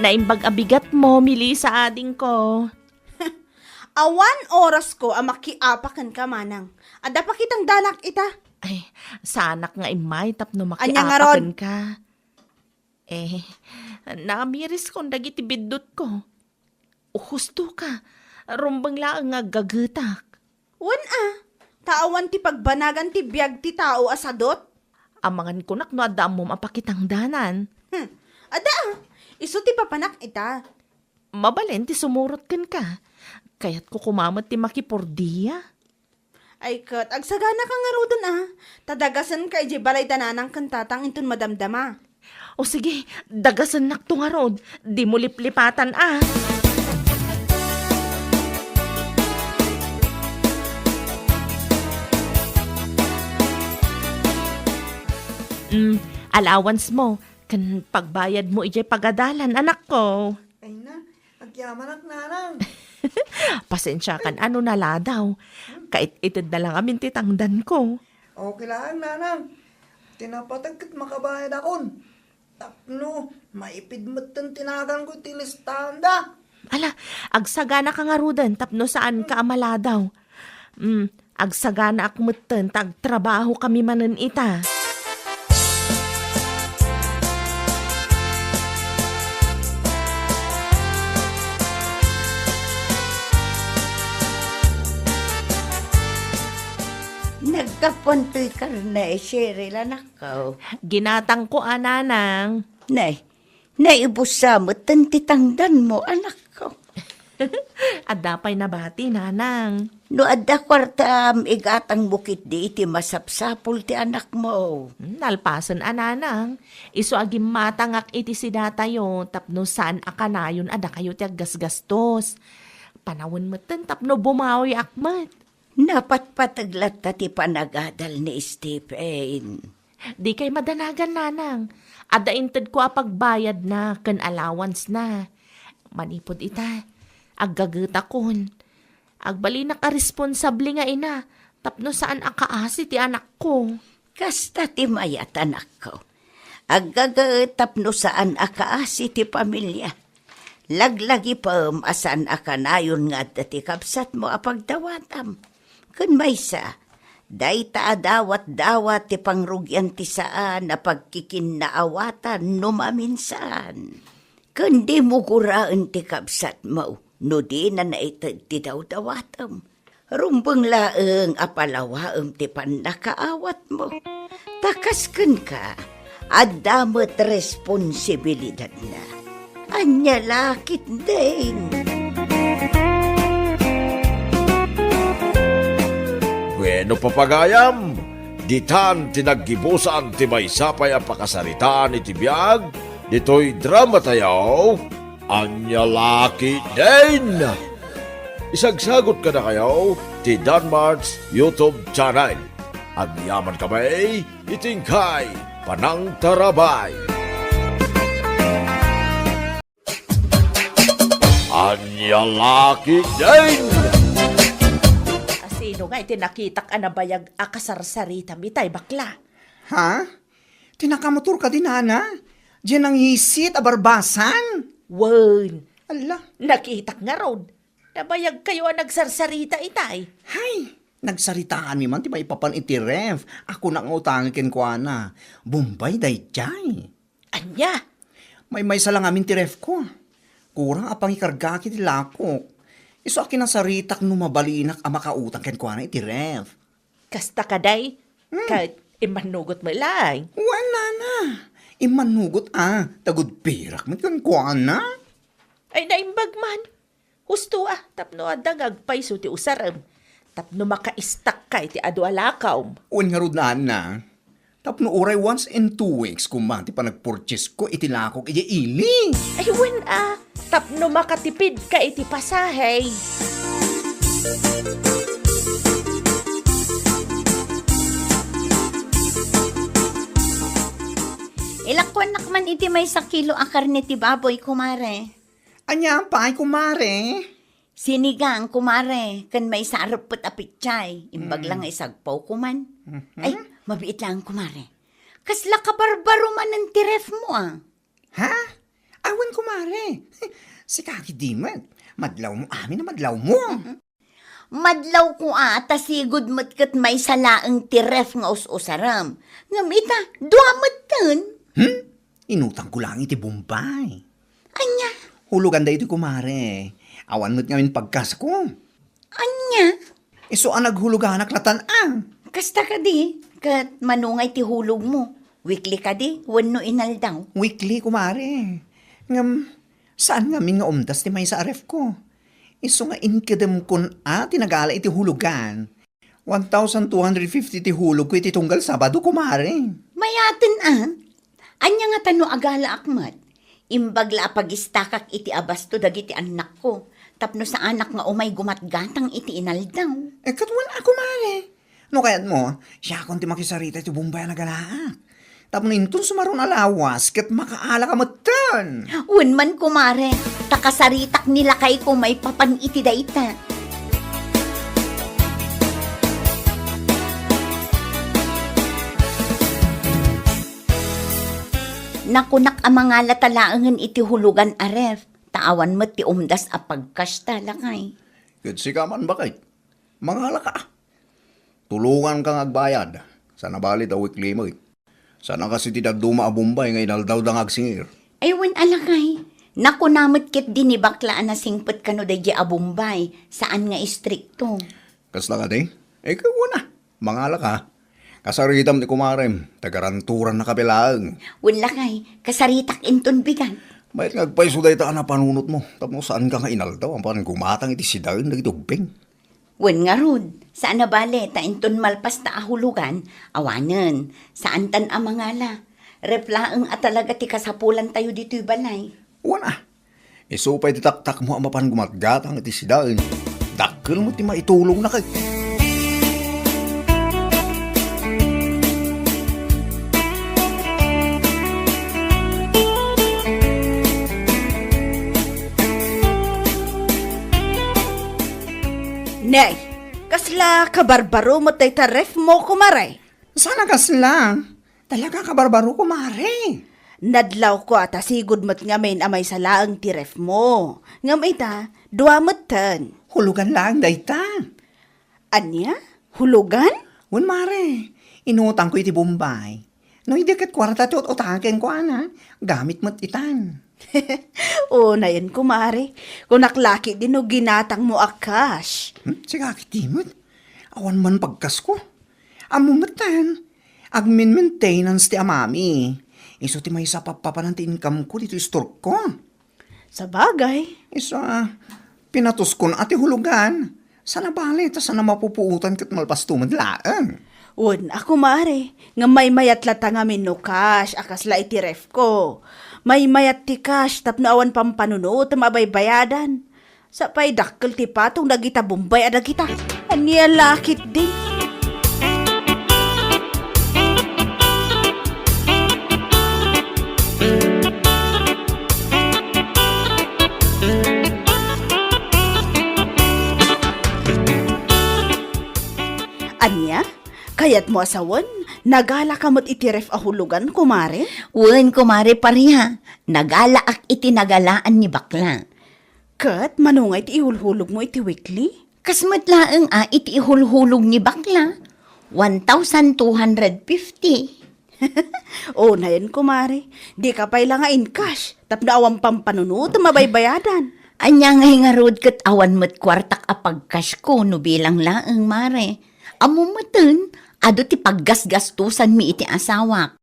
Naimbag a bigatmo, Melissa, adingko. Awan orasko a makiapa kenka, Manang. Adda pakitangdanak ita. Ay, saanak nga immay tapno makiapa kenka. Ania ngarud? Eh, namiriskon dagiti biddutko. O, husto ka, rumbeng laeng nga aggagetak. Wen a, ta awan ti pagbanagan ti biag ti tao a sadut. Amangan kunak no adda ammom a pakitangdanan. Hmm, adda a, isu ti papanak ita. Mabalin ti sumurot kenka. Kayatko koma met ti makipordia. Ay ket, agsaganaka ngaruden a, ta dagasenka idiay balay da nanang ken tatang inton madamdama. O sige, dagasennakto ngarud. Dimo liplipatan a. Mm, allowance mo, ken pagbayad mo idiay pagadalan, anakko. Ay na, agyamanak, nanang. Pasensiakan a no naladaw. Kait-ited na lang amin ti tangdanko. Okay lang, nanang. Ti napateg ket makabayadakon. Tapno maipid metten ti naganko iti listanda. Ala, agsaganaka ngaruden tapno saanka a maladaw. Mm, agsaganaak metten ta agtrabahokami manen ita. Naggapuan toy karne, Cheryl, anak. Kao. Ginatangko a, nanang. Nay, naibusa metten ti tangdanmo, anakko. Adda pay nabati, nanang. No adda kuartam, igatangmo ketdi iti masapsapul ti anakmo. Hmm, nalpasen a, nanang. Isu a gimmatangak iti sidatayo tapno saan a kanayon a dakayo ti aggasgastos. Panawen metten tapno bumawiak met. Napatpateg latta ti panagadal ni Stephen. Dikay madanagan, nanang. Adda intedko a pagbayadna ken allowance na. Manipud ita, aggagetakon. Agbalinak a responsable nga ina tapno saan a kaasi ti anakko. Kasta ti mayat, anakko. Aggaget tapno saan a kaasi ti pamilia. Laglagipem a saan a kanayon nga adda ti kabsatmo a pagdawatam. Ken maysa, dayta a dawatdawat ti pangrugian ti saan a pagkikinnaawatan no maminsan. Ken dimo guraen ti kabsatmo no dina naited ti dawdawatem. Rumbeng laeng a palawaem ti pannakaawatmo. Ta kas kenka, adda met responsibilidadna. Ania la ketdin? Bueno, papagayam, ditan ti naggibusan ti maysa pay a pakasaritaan iti biag ditoy dramatayo. Ania la ketdin? Isagsagot kadakayo ti Danmart's YouTube channel. Agyamankami iti inkay panangtarabay. Ania la ketdin? Asino nga iti nakitak a nabayag a kasarsaritam itay, bakla? Ha? Ti nakamotor kadi, nana? Diay nangisit a barbasan? Wen. Ala. Nakitak ngarud. Nabayagkayo a nagsarsarita itay. Hay, nagsaritaanmi man ti maipapan iti ref. Ako nga utangi kenkuana. Bombay daydiay. Ania? Maymaysa la ngamin ti refko. Kurang a pangikargaak iti lakok. Isu a kinasaritak no mabalinak a makautang kenkuana iti ref. Kasta kadi? Hmm. Ket immannugot met laeng. Wen, nana. Immannugot a, ta gudpirak met kenkuana. Ay, naimbag man. Husto a, tapno adda nga agpayso ti usarem. Tapno makaistakka iti adu a lakawm. Wen ngarud, nana. Tapno uray once in two weeks koma ti panagpurchasesko iti lakok idiay ili. Ay, wen a, tapno makatipidka iti pasahe. Ilakkuannak man iti maysa kilo a karne ti baboy, kumare. Ania pay, kumare? Sinigang, kumare, ken maysa a reppet a pechay. Imbag la nga isagpaw koman. Mhm. Ay, mabiit laeng, kumare. Kasla kabarbaro manen ti ref mo, a. Ha? Awan, kumare. Sika ketdi met. Madlawmo amin a madlawmo. Madlawko a, ta sigud met ket maysa laeng ti ref nga us-usarem. Ngem ita, dua metten. Hmm? Inutangko laeng iti Bombay. Ania? Hulugan daytoy, kumare. Awan met ngamin pagkasko. Ania? Isu a naghuloganak latan a. Kasta kadi, ket mano nga iti hulogmo? Weekly kadi wenno inaldaw? Weekly, kumare. Ngem, saan ngamin nga umdas ti maysa a refko. Isu nga inkedemkon a ti nagala iti hulogan. One thousand two hundred fifty ti hulogko iti tunggal Sabado, kumare. Mayaten a. Ania ngata no agalaak met? Imbag la a pagistakak iti abasto dagiti annakko, tapno saanak nga umay gumatgatang iti inaldaw. Eh, ket wen a, kumare. No kayatmo, siakon ti makisarita iti Bombay a nagalaak. Tapno inton sumaruno a lawas, ket makaalaka metten. Wen man, kumare, ta kasaritak ni lakayko maipapan iti dayta. Nakunak a mangalata laengen iti hulugan a ref, ta awan met ti umdas a pagkasta, lakay. Ket sika man, baket, mangalaka. Tulonganka nga agbayad. Saan a bale ta weekly met. Saan a kas iti dadduma a Bombay nga inaldawda nga agsingir. Ay, wen a, lakay. Nakuna met ketdi ni bakla a nasingpet kano daydiay a Bombay, saan nga istrikto. Kasta kadi? Eh, ket wen a, mangalaka. Kasaritam ni kumarem, ta garantorannaka pay laeng. Wen, lakay, kasaritak inton bigat. Mayat nga agpayso dayta a napanunotmo, tapno saanka nga inaldaw, apan gumatang iti sidaen dagiti ubbing. Wen ngarud, saan a bale ta inton malpasta a hulugan, awanen, saantan a mangala. Ref laeng a talaga ti kasapulantayo ditoy balay. Wen a, isu pay ti taktakmo a mapan gumatgatang iti sidaen. Dakkel met ti maitulongna ket. Nay, kasla kabarbaro met dayta refmo, kumare? Saan a kasla? Talaga kabarbaro, kumare. Nadlawko a ta sigud met ngamin a maysa laeng ti refmo. Ngem ita, dua metten. Hulugan laeng dayta. Ania? Hulugan? Wen, mare. Inutangko iti Bombay. No idi ket kuarta ti ut-utaken ko, ana, gamit met itan. Unayen, kumare. Kunak la ketdi no ginatangmo a cash. Hmm? Sika ketdi met. Awan man pagkasko. Ammo metten, agmin-maintenance ti amami. Isu ti maysa a pappapanan ti income ko ditoy store ko. Sabagay. Isu a, pinatuskon a ti hulugan. Saan a bale, ta saan a mapupuotan ket malpasto met laeng. Wen a, kumare, nga maymayat latta ngamin no cash a kasla iti refko. Maymayat ti cash tapno awan pampanunotem a baybayadan. Sa pay dakkel ti patong dagita Bombay a dagita. Ania la ketdi? Ania? Kayatmo a sawen, nagalaka met iti ref a hulugan, kumare? Wen, kumare Paria. Nagalaak iti nagalaan ni bakla. Ket mano nga iti ihulhulogmo iti weekly? Kas met laeng a iti ihulhulog ni bakla, one thousand two hundred fifty. Unayen, kumare, dika pay la nga in-cash tapno awan pampanunotem a baybayadan. Ania ngay ngarud ket awan met kuartak a pag-cash ko no bilang laeng, mare. Ammo metten, adu ti paggasgastosanmi iti asawak.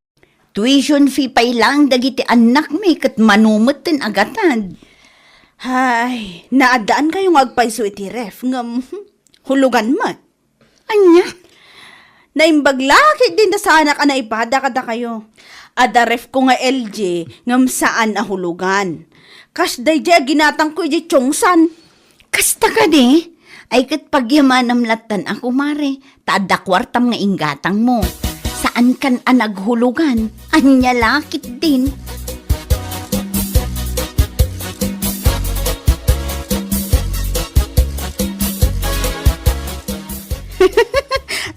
Tuition fee pay laeng dagiti annakmi ket mano metten a gatad. Hay, naaddaankayo nga agpayso iti ref, ngem, hmm, hulugan met. Ania? Naimbag la ketdin ta saanak a naipada kadakayo. Adda refko nga L G, ngem saan a hulugan. Kas daydiay a ginatangko idiay Chongsan. Kasta kadi? Ay ket pagyamanam lattan a, kumare, ta adda kuartam nga inggatangmo. Saankan a naghulugan, ania la ketdin?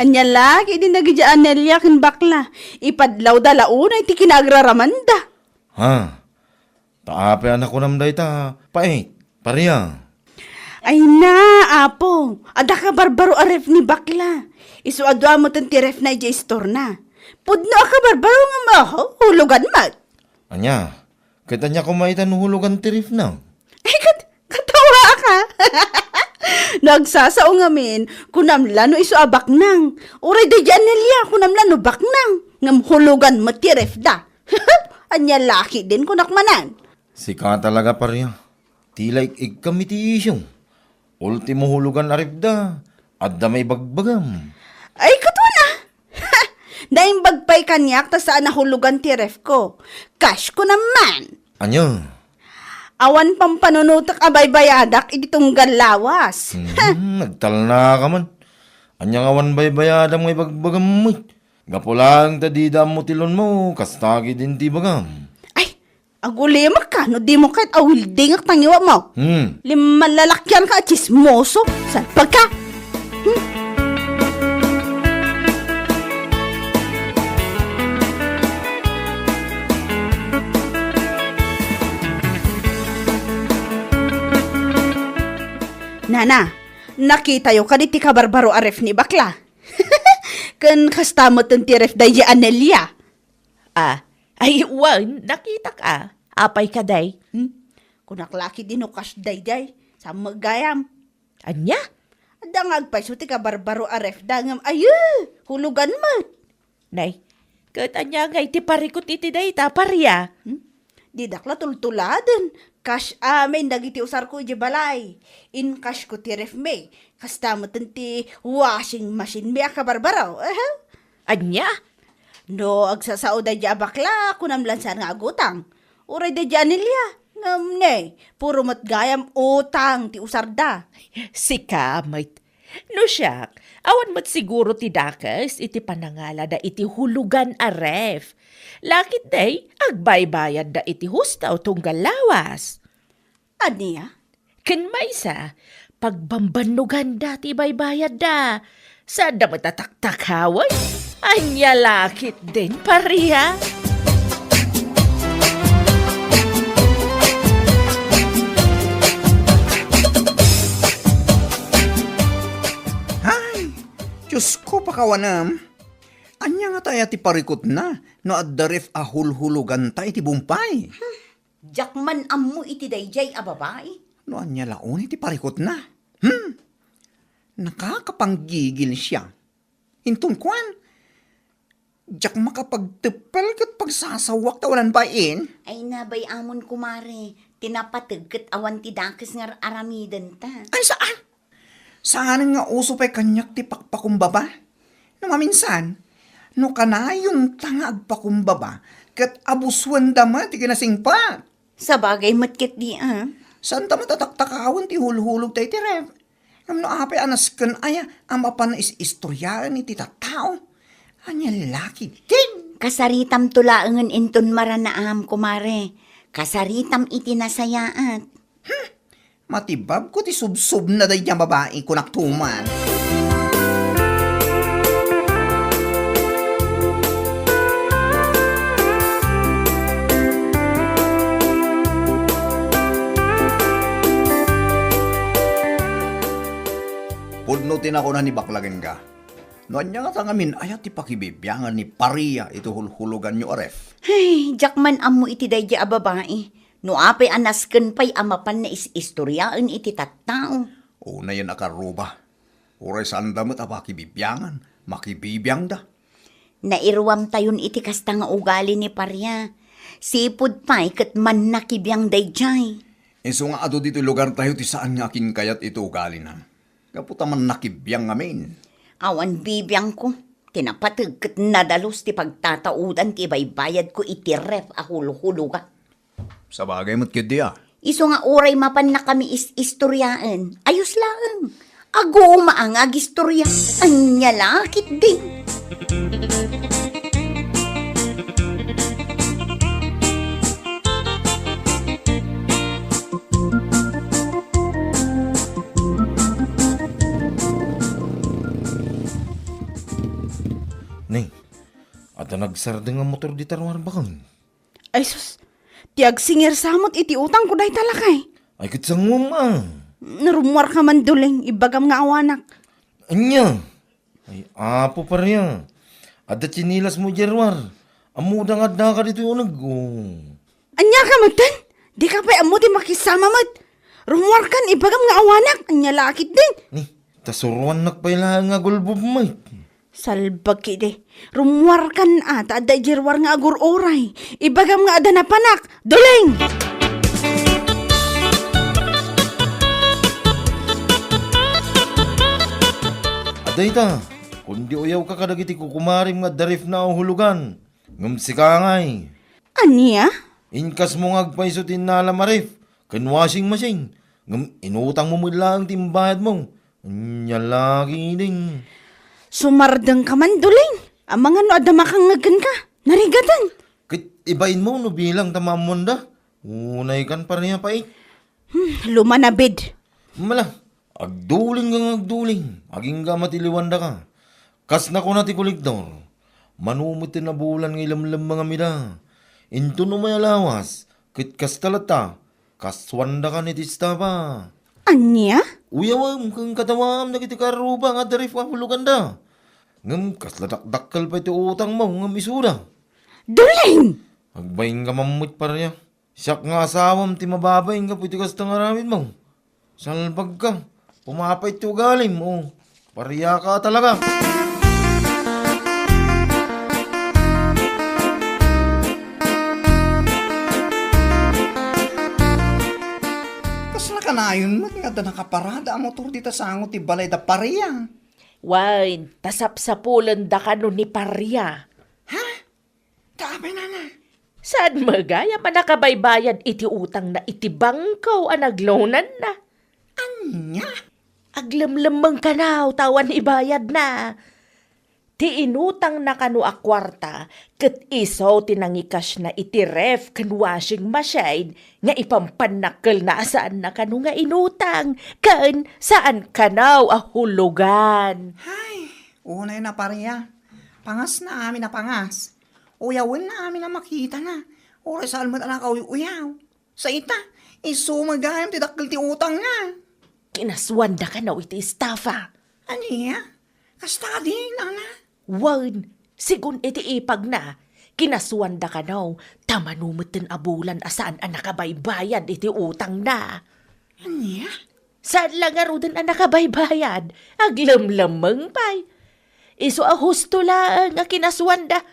Ania la ketdin dagidiay Anelia ken bakla? Ipadlawda la unay ti kinaagraramanda. Ha? Ta apay a nakunam dayta, pait, Paria? Ay na, apo, adda kabarbaro a ref ni bakla. Isu a dua metten ti refna idiay istorna. Pudno a kabarbaro nga maho, hulugan met. Ania? Ket ania koma ita no hulugan ti refna? Ay, kat-, katawaak. No agsasao ngamin, kunam la no isu a baknang. Uray daydiay Anelia, kunam la no baknang. Ngem hulugan met ti refda. Ania la ketdin, kunak manen. Sika talaga, Paria. Ti la ik-ikkam iti isyu. Ultimo hulugan a refda, adda maibagbagam. Ay, ket wen a. Imbag pay kaniak ta saan a hulugan ti ref ko. Cash ko naman. Ania? Awan pampanunotek a baybayadak iti tunggal lawas. Hmm, nagtalna ka man. Ania nga awan baybayadam nga ibagbagam met? Gapu laeng ta dida ammo ti loan mo, kasta ketdin ti ibagam. Ay, agulimek ka no dimo ket awildingek tangiwat mo. Hmm. Limmalalakian ka a tsismoso. Salpag ka. Hmm. Nana, nakitayo kadi ti kabarbaro a ref ni bakla? Ken kasta met ti ref daydi Anelia. Ah, ay, wen, nakitak a. Apay ka, day? Hmm? Kunak la ketdi no cash daydiay. Saan met gayam? Ania? Adda nga agpayso ti kabarbaro a ref da ngem, ayo, hulugan met. Nay, ket ania ngay ti parikut iti dayta, paria? Hmm? Didak la tultuladen. Cash amin dagiti usarko idiay balay. In-cash ko ti ref mi. Kasta met ti washing machine mi a kabarbaro. Aha. Ania? No agsasao daydi a bakla, kunam la saan nga agutang. Uray daydi Anelia. Ngem ne, puro met gayam utang ti usarda. Sika met. No siak, awan met siguro ti dakes iti panangalada iti hulugan a ref. Lakit day, agbaybayadda iti husto tunggal lawas. Ania? Ken maysa, pagbambannoganda ti ibaybayadda. Saanda met a taktakawen? Ania lakit din, paria? Ay, Diosko, pakawanem. Ania ngata aya ti parikutna no adda ref a hulhuloganta iti bumbay? Diak man ammo iti daydiay a babai. No ania la unay ti parikutna? Hmm? Nakakapanggigil siya. Inton kuan, diak makapagteppel ket pagsasawak ta walan bay-in. Ay, nabay amon, kumare, ti napateg ket awan ti dakes nga ar-aramidenta. Ay, saan? Saanen nga uso pay kaniak ti pakpakumbaba? No maminsan, no kanayonta nga agpakumbaba, ket abusuenda met ti kinasingpet. Sabagay met ketdi, a. Saanta met a taktakawen ti hulhulogta iti ref. Ngem no apay a nasken aya a mapan is-istoriaen iti tattao? Ania la ketdin? Kasaritamto laengen inton maranaam, kumare. Kasaritam iti nasayaat. Hmm, matibabko ti subsobna daydiay a babai, kunakto man. Pudno ti nakuna ni Bakla kenka. No ania ngata ngamin, aya ti pakibibiangan ni paria iti hulhuloganyo a ref? Ay, diak man ammo iti daydiay a babai. No apay a nasken pay a mapan is-istoriaen iti tattao. Unayen a karruba. Uray saanda met a pakibibiangan, makibibiangda. Nairuamtayon iti kasta nga ugali ni paria. Sipud pay ket mannakibiang daydiay. Isu nga adu ditoy lugartayo ti saan nga akinkayat iti ugalina. Gapu ta mannakibiang ngamin. Awan bibiangko. Ti napateg ket nadalus ti pagtataudan ti ibaybayadko iti ref a hulhuloga. Sabagay met ketdi a. Isu nga uray mapannakami is-istoriaen, ayos laeng. Aguma nga agistorya. Ania la ketdi? Ni, adda nagsardeng a motor dita ruar baken. Ay sus, ti agsingir sa met iti utangko dayta lakay. Ay, ket sanguem a. Narummuarka man, Duleng, ibagam nga awanak. Ania? Ay, Apo, paria. Adda tsinilasmo idiay ruar. Ammoda nga addaka ditoy unegko. Ania ka metten? Dika pay ammo ti makisama met. Rummuarkan, ibagam nga awanak. Ania la ketdin? Ni, ta suruannak pay laeng nga gulbub met. Salbag ketdi. Rummuarkan a, ta adda idiay ruar nga agur-uray. Ibagam nga adda napanak. Duleng! Adda ita. Kundi uyawka kadagiti kukumarem nga adda refna a hulugan. Ngem sika ngay. Ania? Inkasmo nga agpayso ti innalam a ref ken washing machine. Ngem inutangmo met laeng ti imbayadmo. Ania la ketdin? Sumardengka man, Duling. Amangan no adda makangngeg kenka. Narigaten. Ket ibainmo no bilang ta maammoanda. Unaykan paria pay. Hmm, lumanabid. Mala, agduling nga agduling. Agingga matiliwandaka. Kas nakuna ti kolektor, mano met ti nabulan nga ilemlemmengam ida. Inton umay a lawas, ket kasta latta, kasuandaka ni ti estafa. Ania? Uyawem ken kadawaam dagiti karruba nga adda ref a huloganda. Ngem kasla dakdakkel pay ti utangmo ngem isuda. Duling! Agbainka man met paria. Siak nga asawam ti mababain gapu iti kasta nga aramidmo. Salbagka. Pumapait ti ugalim, o. Pariaka talaga. Kasla kanayon met nga adda nakaparada a motor dita sango ti balay da paria. Wen, ta sapsapulenda kano ni paria. Ha? Ta apay, nana? Saan met gayam a nakabaybayad iti utangna iti bangko a nagloananna? Ania? Aglemlemmeng kanaw ta awan ibayadna. Ti inutangna kano a kuarta ket isu ti nangikasna iti ref ken washing machine nga ipampanna kel na a saanna kano nga inutang ken saan kanaw a hulugan. Hay, unay na paria. Pangasna amin a pangas. Uyawenna amin a makitana. Uray saan met a nakauy-uyaw. Sa ita, isu met gayam ti dakkel ti utangna. Kinasuanda kano iti estafa. Ania? Kasta kadi, nana? Wen, sigun iti ipagna, kinasuanda kano, ta mano metten a bulan a saan a nakabaybayad iti utangna. Ania? Saan la ngaruden a nakabaybayad, aglemlemmeng pay. Isu a husto laeng a kinasuanda,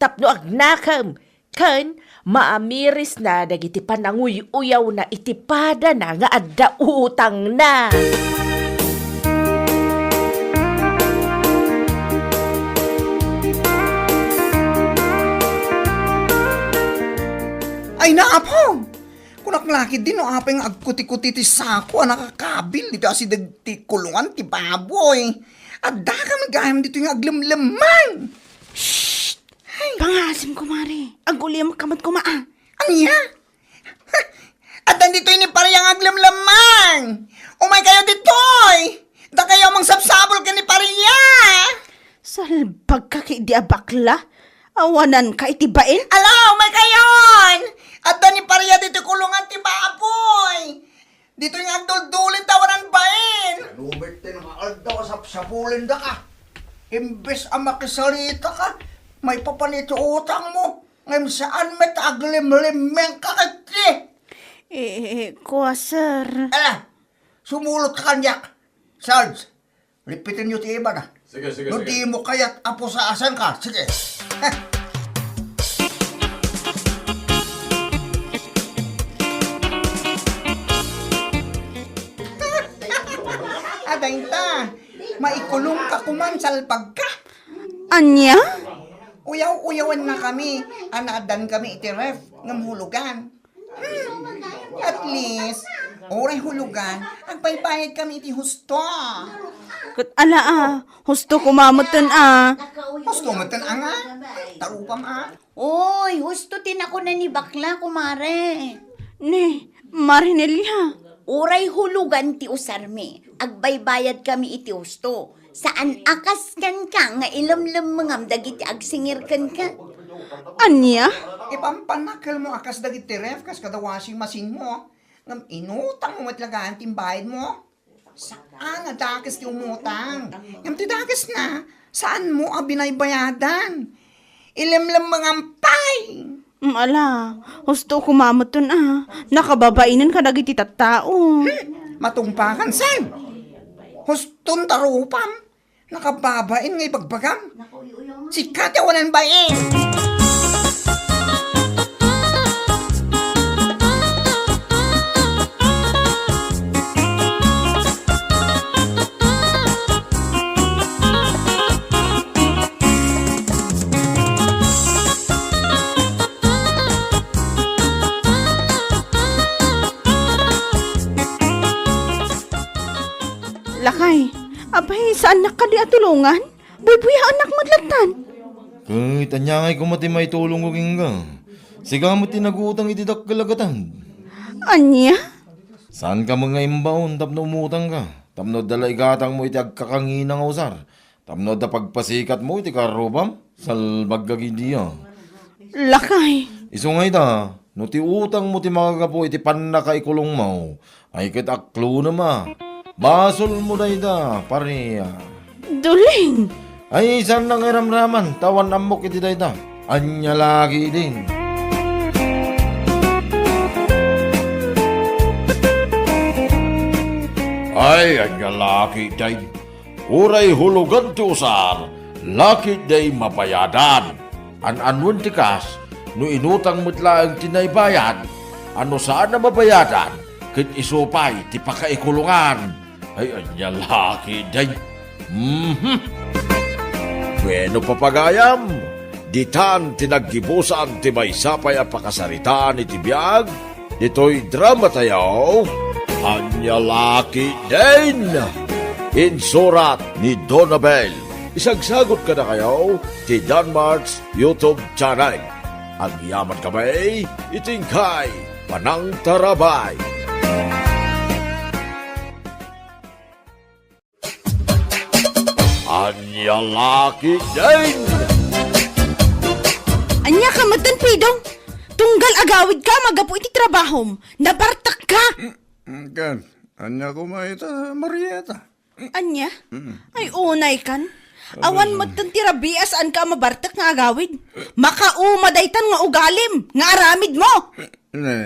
tapno agnakem, ken maamirisna dagiti pananguy-uyawna iti padana nga adda utangna. Ay, naapo! Kunak la ketdi no apay nga agkuti-kuti ti sako a nakakabil ditoy asideg ti kulongan ti baboy. Addaka met gayam ditoy nga aglemlemmeng. Shh! Ay. Pangasim, kumare. Agulimak ka met koma, a. Ania? Addan ditoy ni paria nga aglemlemmeng. Umaykayo ditoy. Dakayo a mangsabsabol ken ni paria. Salbagka ketdi a bakla. Awananka iti bain? Ala, umaykayon! Adda ni paria ditoy kulongan ti baboy. Ditoy nga agduldulin ta awanan bain. Ano met ti nga aldaw a sapsapulendaka? Imbes a makisalitaka, maipapan iti utangmo. Ngem saan met aglemlemmengka ketdi. Eh, eh, kua, sir. Ala, sumulotka kaniak. Sarge, lipitenyo ti ibana. Sige, sige, no sige. Dimo kayat a pusasanka, sige. Adayta, maikulongka koman, salbagka. Ania? Uyaw-uyawennakami a naaddakami iti ref ngem hulugan. Hmm, at least, uray hulugan, agbaybayadkami iti husto. Ket ala a, husto koma metten a. Husto metten a nga? Tarupam a. Oy, husto ti nakuna ni bakla, kumare. Ni, Mare Nelia. Uray hulugan ti usarmi, agbaybayadkami iti husto. Saan a kas kenka nga ilemlemmengam dagiti agsingir kenka. Ania? Ipampannakelmo a kas dagiti ref, kas kada washing machine mo. Ngem inutangmo met laeng ti imbayadmo. Saan a dakes ti umutang. Ngem ti dakesna, saanmo a binaybayadan. Ilemlemmengam pay. Mm, ala, husto koma metten a. Nakababainen kadagiti tattao. Hmm, matungpakan, saan? Huston tarupam. Nakababain nga ibagbagam. Sika ti awanan bain. Pay, saannak kadi a tulongan? Buybuyaennak met lattan. Ket ania ngay koma ti maitulongko kenka? Sika met ti nagutang iti dakkel a gatad. Ania? Saanka met nga imbaon tapno umutangka, tapno adda la igatangmo iti agkakangina nga usar, tapno adda pagpasikatmo iti karrupam? Salbag ka gidi, a. Lakay. Isu nga ita, no ti utangmo ti makagapu iti pannakaikulongmo, ay ket aklonem, a. Basolmo dayta, pare, a. Dulin. Ay, saannak nga iramraman, ta awan ammok iti dayta. Ania la ketdin? Ay, ania la ketdin? Uray hulogan ti usar, la ketdi mabayadan. An-anuen ti kas, no inutang met laeng ti naibayad, a no saan a mabayadan, ket isu pay ti pakaikulongan. Ay, ania la ketdi? Mhm. Bueno, papagayam, ditan ti naggibusan ti maysa pay a pakasaritaan iti biag ditoy dramatayo, Ania la ketdin? Insurat ni Donabel. Isagsagut kadakayo ti Danmart's YouTube channel. Agyamankami iti inkay panangtarabay. Ania la ketdin? Ania ka metten, Pidong? Tunggal agawidka a manggapu iti trabahom, nabartekka! Mm, ken, ania koma ita, Marieta? Ania? Mm. Ay, unay kan. Awan metten ti rabii a saanka a mabartek nga agawid. Makauma daytan nga ugalim, nga aramidmo! Ne,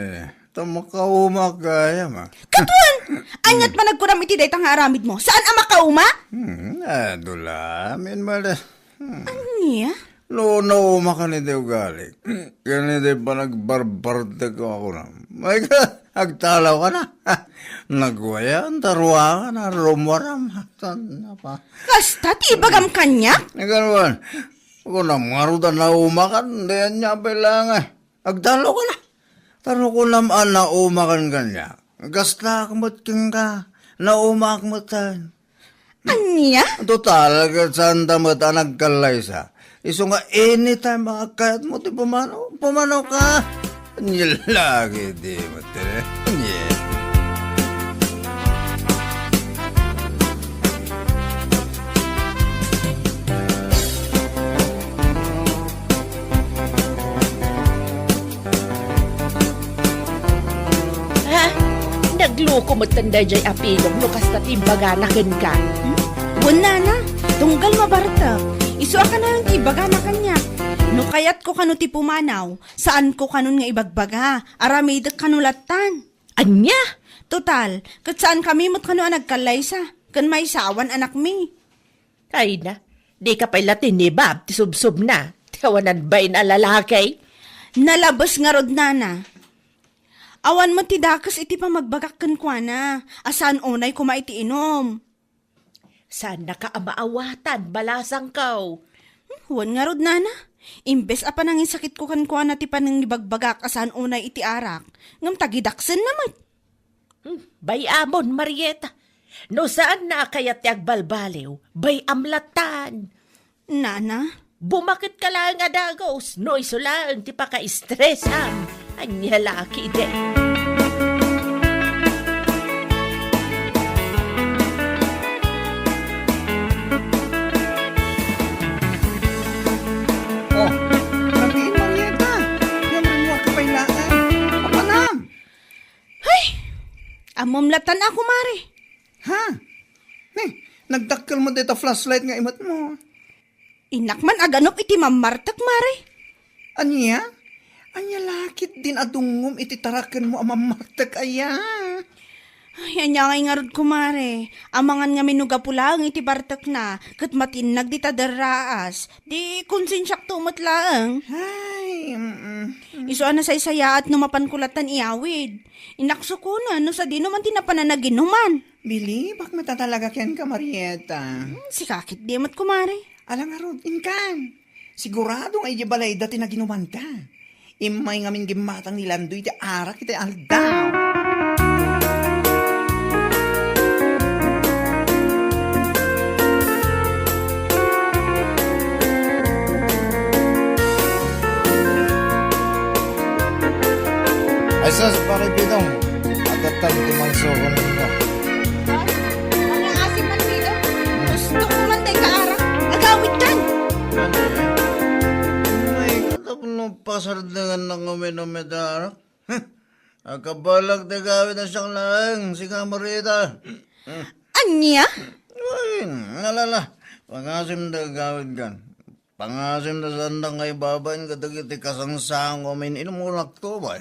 ta makaumak gayam, a. Ket wen, aniat man nagkunam iti dayta nga aramidmo? Saan a makauma? Hmm, adu la, amin mala. Hmm. Ania? No, naumakan iti ugalik. Ken iti panagbarbartek a kunam. Ay ka, agtalawka na. Nagwayan, ta ruangan a rumwaram. Saan na pa? Kasta ti ibagam kaniak? Ikaw naman, kunam ngarud a naumakan, di ania pay laeng, a. Agtalawka na. Ta no kunam a naumakan kaniak, kastaak met kenka, naumaak metten. Ania? Total, ket saanta met a nagkallaysa. Isu nga anytime a kayatmo ti pumanaw, pumanawka. Ania la ketdi met, ania? Ha? Nagloko metten daydiay a Pidong no kasta ti imbagana kenka. Hmm? Wen, nana, tunggal mabartek. Isu a kanayon ti ibagana kaniak. No kayatko kano ti pumanaw, saanko kanon nga ibagbaga. Aramidek kano lattan. Ania? Total, ket saankami met kano a nagkallaysa. Ken maysa, awan anakmi. Ay na, dika pay la tinibab ti subsobna, ti awanan bain a lalaki. Nalabes ngarud, nana. Awan met ti dakes iti pamagbagak kenkuana, a saan unay koma iti inum. Saannaka a maawatan, balasangko. Hmm, wen ngarud, nana. Imbes a panangisakitko kenkuana ti panangibagbagak a saan unay iti arak, ngem tagidaksenna met. Hmm, bay-amon, Marieta. No saanna a kayat ti agbalbaliw, bay-am lattan. Nana? Bumaketka laeng a dagus, no isu laeng ti pakaistresam. Ania la ketdi? Oh, rabii, Marieta. Ngem rimmuarka pay laeng. Apanam? Hay! Ammom lattan a, kumare. Ha? Ne, nagdakkel met dayta flashlight nga imetmo. Innak man aganup iti mammartek, mare. Ania? Ania la ketdin a dungngom iti tarakenmo a mammartek aya? Ay, ania ngay ngarud, kumare? Amangan ngamin no gapu laeng iti bartekna, ket matinnag dita derraas. Di konsensiakto met laeng. Ay, mm, mm. Isu a nasaysayaat no mapanko lattan iyawid. Innak sukonen no sadino man ti napan a naginuman. Bilibak met a talaga kenka, Marieta. Hmm, sika ketdi met, kumare. Ala ngarud, inkan. Sigurado nga idiay balayda ti naginumanta. Immay ngamin gimmatang ni Landoy ti arak iti aldaw. Jesus, Pare Pidong, adda ti mansukon ninyo. Ay, ang asim man, Pidong. Gusto ko man tay kaarak. Agawid kan. Ano eh? Ay, katapno pasardengan na ngamin-ngamin da arak. Huh? Agkabalak ti agawid a siak laeng, sika Marieta. Ania? Ay, alala. Pangasim ti agawid kan. Pangasim ti sanda nga ibabain kadagiti kasangsango amin inumon akto, bay.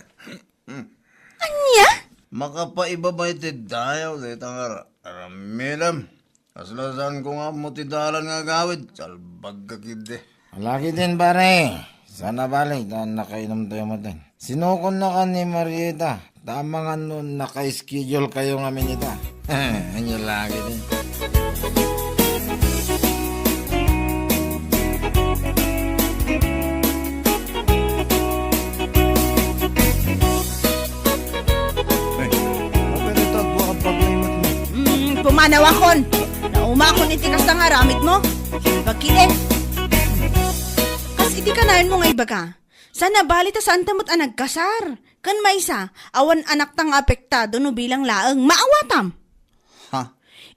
Ania? Makapaibabay ti dayaw dayta nga ra-, aramidem. Kasla saanko nga ammo ti dalan nga agawid, salbagka ketdi. Ala ketdin, pare. Saan a bale, ta nakainumtayo metten. Sinukonnakan ni Marieta, ta amangan no naka-schedule kayo ngamin ita. Ania la ketdin. Ay, apay dayta, agwa ka bagay met mo. Mm, pumanawakon. Naumakon iti kasta nga aramidmo. Bakit eh? Kas iti kanayon mo nga ibaga, saan a bale ta saanta met a nagkasar. Ken maysa, awan anakta nga apektado no bilang laeng. Maawatam. Ha?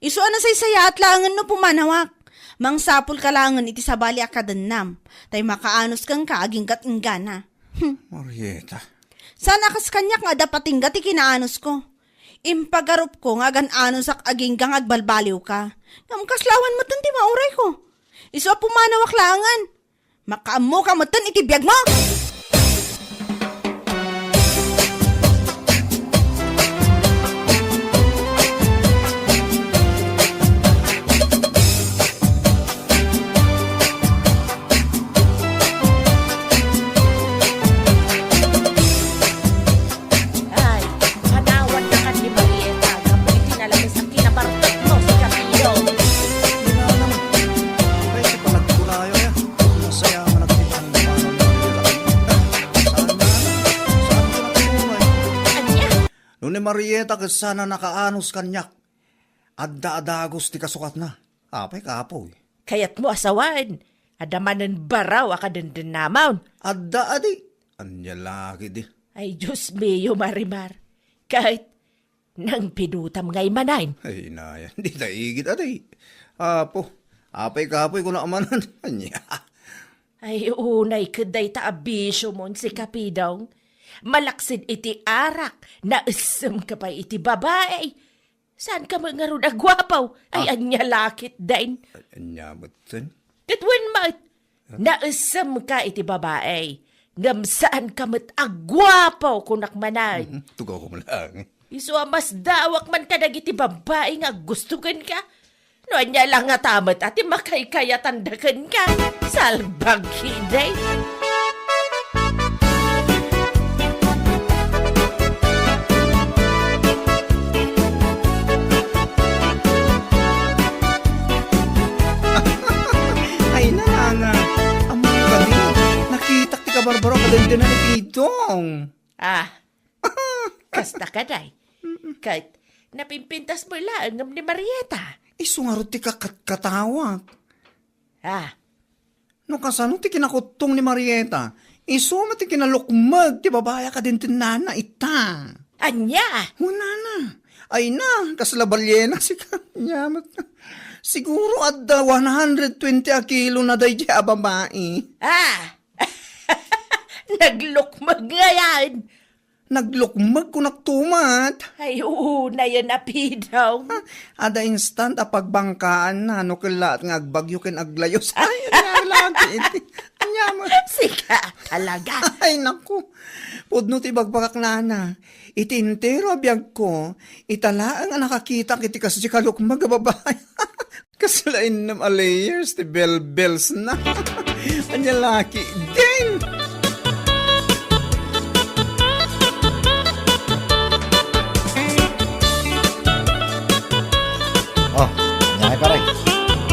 Isu a nasaysayaat laengen no pumanawak. Mangsapulka laengen iti sabali a kadennam. Tay makaanus kenka agingga't inggana. Hmm. Marieta. Saan a kas kaniak nga adda patingga ti kinaanusko. Impagarupko nga agan-anusak agingga nga agbalbaliwka. Ngem kasla awan metten ti maurayko. Isu a pumanawak laengen. Makaammoka metten iti biagmo! Ay, kanawan na kan ni Marieta, gapu iti nalaes a kinabartekmo, si Camilo. Kinanam, apay ti panagkunayo, ya? Nasaya nga nagkita ang panang Marieta. Saan na? Saan ko nagkunayo? Ania? No ni Marieta, ket saan a nakaanus kaniak. Adda a dagus ti kasukatna. Apay, kapoy. Kayatmo a sawen, adda manen baraw a kadendennamon. Adda, adi. Ania la ketdi. Ay, Dios mio, Marimar. Ket, nangpidotam ngay manen. Ay, inayan, dita igid, adi. Apo, apay kapoy, kuna manen. Ania. Ay, unay ket dayta a bisiomon, si Kapidong. Malaksid iti arak, naessemka pay iti babai. Saanka met ngarud a guapo? Ay, ah, ania la ketdin? Ania metten? Ket wen met, naessemka iti babai, ngem saanka met a guapo, kunak manen. Mhm, tugawko met laeng. Isu a masdaawak man kadagiti babbai nga aggusto kenka. No ania la ngata met a ti makaykayatanda kenka, salbag ketdi. Ay, nanana, ammom kadi, nakitak ti kabarbaro a kadendena ni Pidong. Ah, kasta kadi. Ket napimpintas met laeng ngem ni Marieta. Isu ngarud ti kakatkatawak. Ah. No kasano ti kinakuttong ni Marieta, isu met ti kinalukmeg ti babai a kadendennana ita. Ania? Hunana. Ay na, kasla balyena sika. Ania met. Siguro adda one hundred twenty a kilo na daydiay a babai. Ah! Naglukmeg ngay. Naglukmeg kunak tumat. Ay, unayen a Pidong. Ha, adda instant a pagbangkaanna no kellaat nga agbagyo ken aglayus. Ay, ania la ketdi. Ania mo? Sika talaga. Ay, naku. Pudno ti ibagbagak, nana. Iti entero a biagko, ita laeng a nakakitak iti kasdi kalukmeg a babai. Kasla innem a layers ti belbelsna. Ania la ketdin? Oh, ania, pare?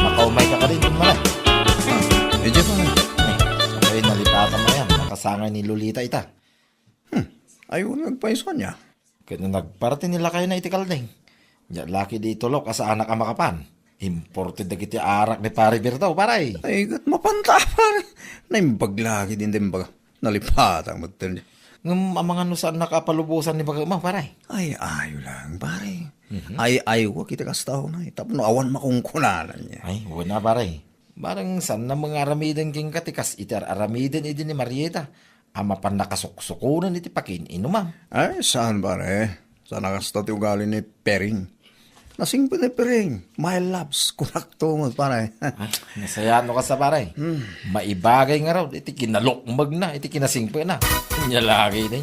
Makaumayka kadin, kun malay. Ah, idiay, pare. Eh, ay, nalipatan mo yan. Nakasangay ni Lolita ita. Hmm, ay, wen nga agpayso ania. Ket no nagparti ni lakayna iti kalding, diak la ketdi itulok a saanak a makapan. Imported dagiti arak ni Pare Berto, pare. Ay, ket mapanta, pare. Naimbag la ketdi, naimbag. Nalipatan met. Ngem amangan no saannaka a palubosan ni baga-, ma, pare? Ay, ayo lang, pare. Mhm. Ay, ay, wa kita kasta, unay. Tapno awan makunkunanan niya. Ay, wala, pare. Barang saan na mangaramiden kenka ti kas iti ar-aramiden idi ni Marieta a mapan nakasuksukonen iti pakiin-inumam. Ay, saan, pare? Saan a kasta ti ugali ni Pering. Nasingpet ni Pering. My loves, kunakto met, pare. Ay, nasayaat no kasta, pare. Hmm. Maibagay ngarud iti kinalukmegna, iti kinasingpetna. Ania lagi ni.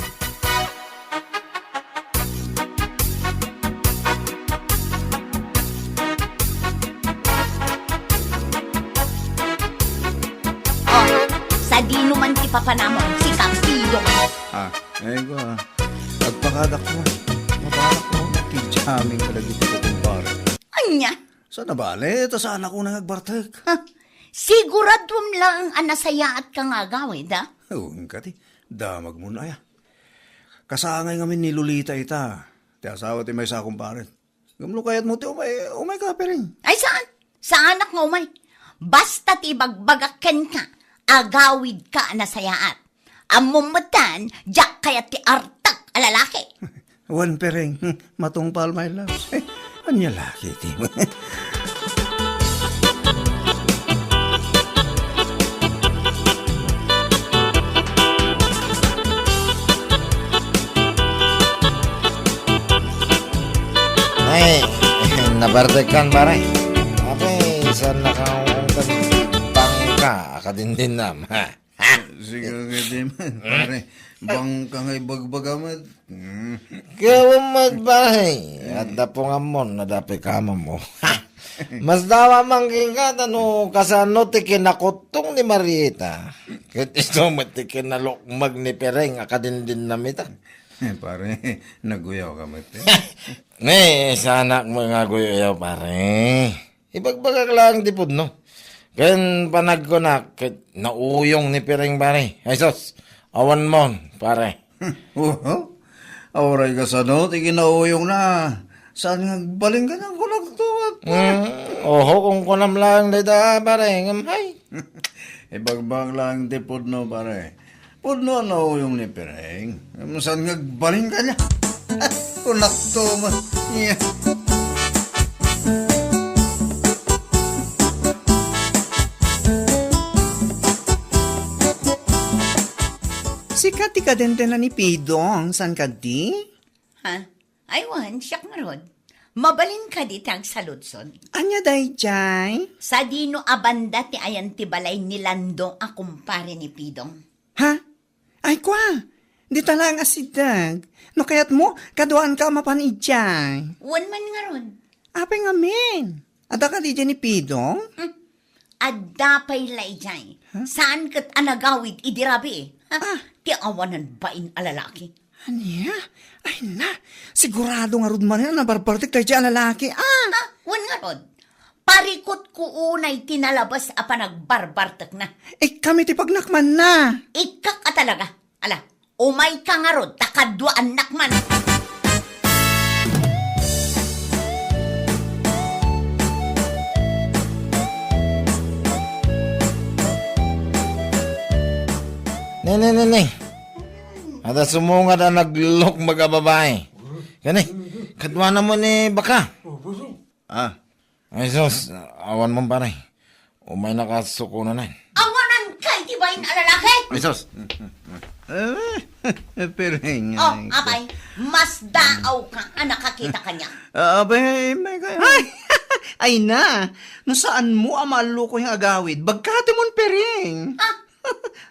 Oh, sadino man ti papanamon, si Campido. Ah, ay ko, ah. Agpakadakkel. Mabalak ko, ti jamming kadagiti kukumpare. Ania? Saan a bale, ta saan ako nang agbartek. Ha? Siguraduam lang a nasayaatka nga agawid, ha? Oo, kadi. Damagmo, aya. Kasangay ngamin ni Lolita ita. Ti asawa ti maysa a kumpare. Ngem no kayatmo ti umay, umayka, Pering. Ay, saan? Saanak nga umay. Basta ti ibagbagak kenka, agawidka a nasayaat. Ammom metten, diak kayat ti artek a lalaki. Wen, Pering, matungpal, my love. Ania lagi ti. Ay, nabartekkan, pare. Apay, saan nakaungkad bangka a kadindinam, ha? Ha? Sige, sige, di man, pare. Bangka nga ibagbaga met. Hmm. Kaya met, pare. Adda pungammon, nadapay ka mo. Mas dawa man kenka, ta no kasano ti kinakuttong ni Marieta. Ket isu met ti kinalukmeg ni Pering a kadindinam ita. Eh, pare, naguyaw ka met, eh. Ne, saanak met nga aguyaw, pare. Ibagbagak laeng ti pudno. Ken panagkunak, ket nauyong ni Pering, pare. Ay, sus, awan mon, pare. Wow. Uray kasano ti kinauyongna. Saan nga agbalin kaniak, kunakto met. Hmm, oho, kunkunam laeng dayta, pare, ngem hay. Ibagbagak laeng ti pudno, pare. Pudno a nauyong ni Pering. Ngem saan nga agbalin kaniak. Kunakto met. Iya. Sika ti kadendena ni Pidong, saan kadi? Ha? Ay, wen, siak ngarud. Mabalin kadi ti agsaludsod? Ania daydiay? Sadino a banda ti ayan ti balay ni Lando a kumpare ni Pidong? Ha? Ay, kua, dita laeng a sideg. No kayatmo, kaduaanka a mapan idiay. Wen man ngarud. Apay ngamin? Adda kadi idiay ni Pidong? Hmm. Adda pay la idiay. Huh? Saan ket a nagawid idi rabii? Ha? Ah. Ti awanan bain a lalaki. Ania? Ay na, sigurado ngarud manen a nabarbartek daydiay a lalaki. Ah! Ah, wen ngarud. Parikutko unay ti nalabes a panagbarbartekna. Ikkami ti pagnakmanna. Ikkak a talaga. Ala, umayka ngarud, ta kaduaannak man. Ne, ne, ne, ne. Adda sumungad a naglukmeg a babai. Kani, kaduana mo ni baka? Ah. Ay, sus, awan man, pare. Umaynaka sukonanen. Awanan kay ti bain a lalaki? Ay, sus. Eh, Pering, Oh, ay, apay, mas daaw ka a nakakita kaniak. Ah, apay, may kayo. Ay, ay na, no saan mo a maalluko yung agawid, bagkati mon Pering. Ah,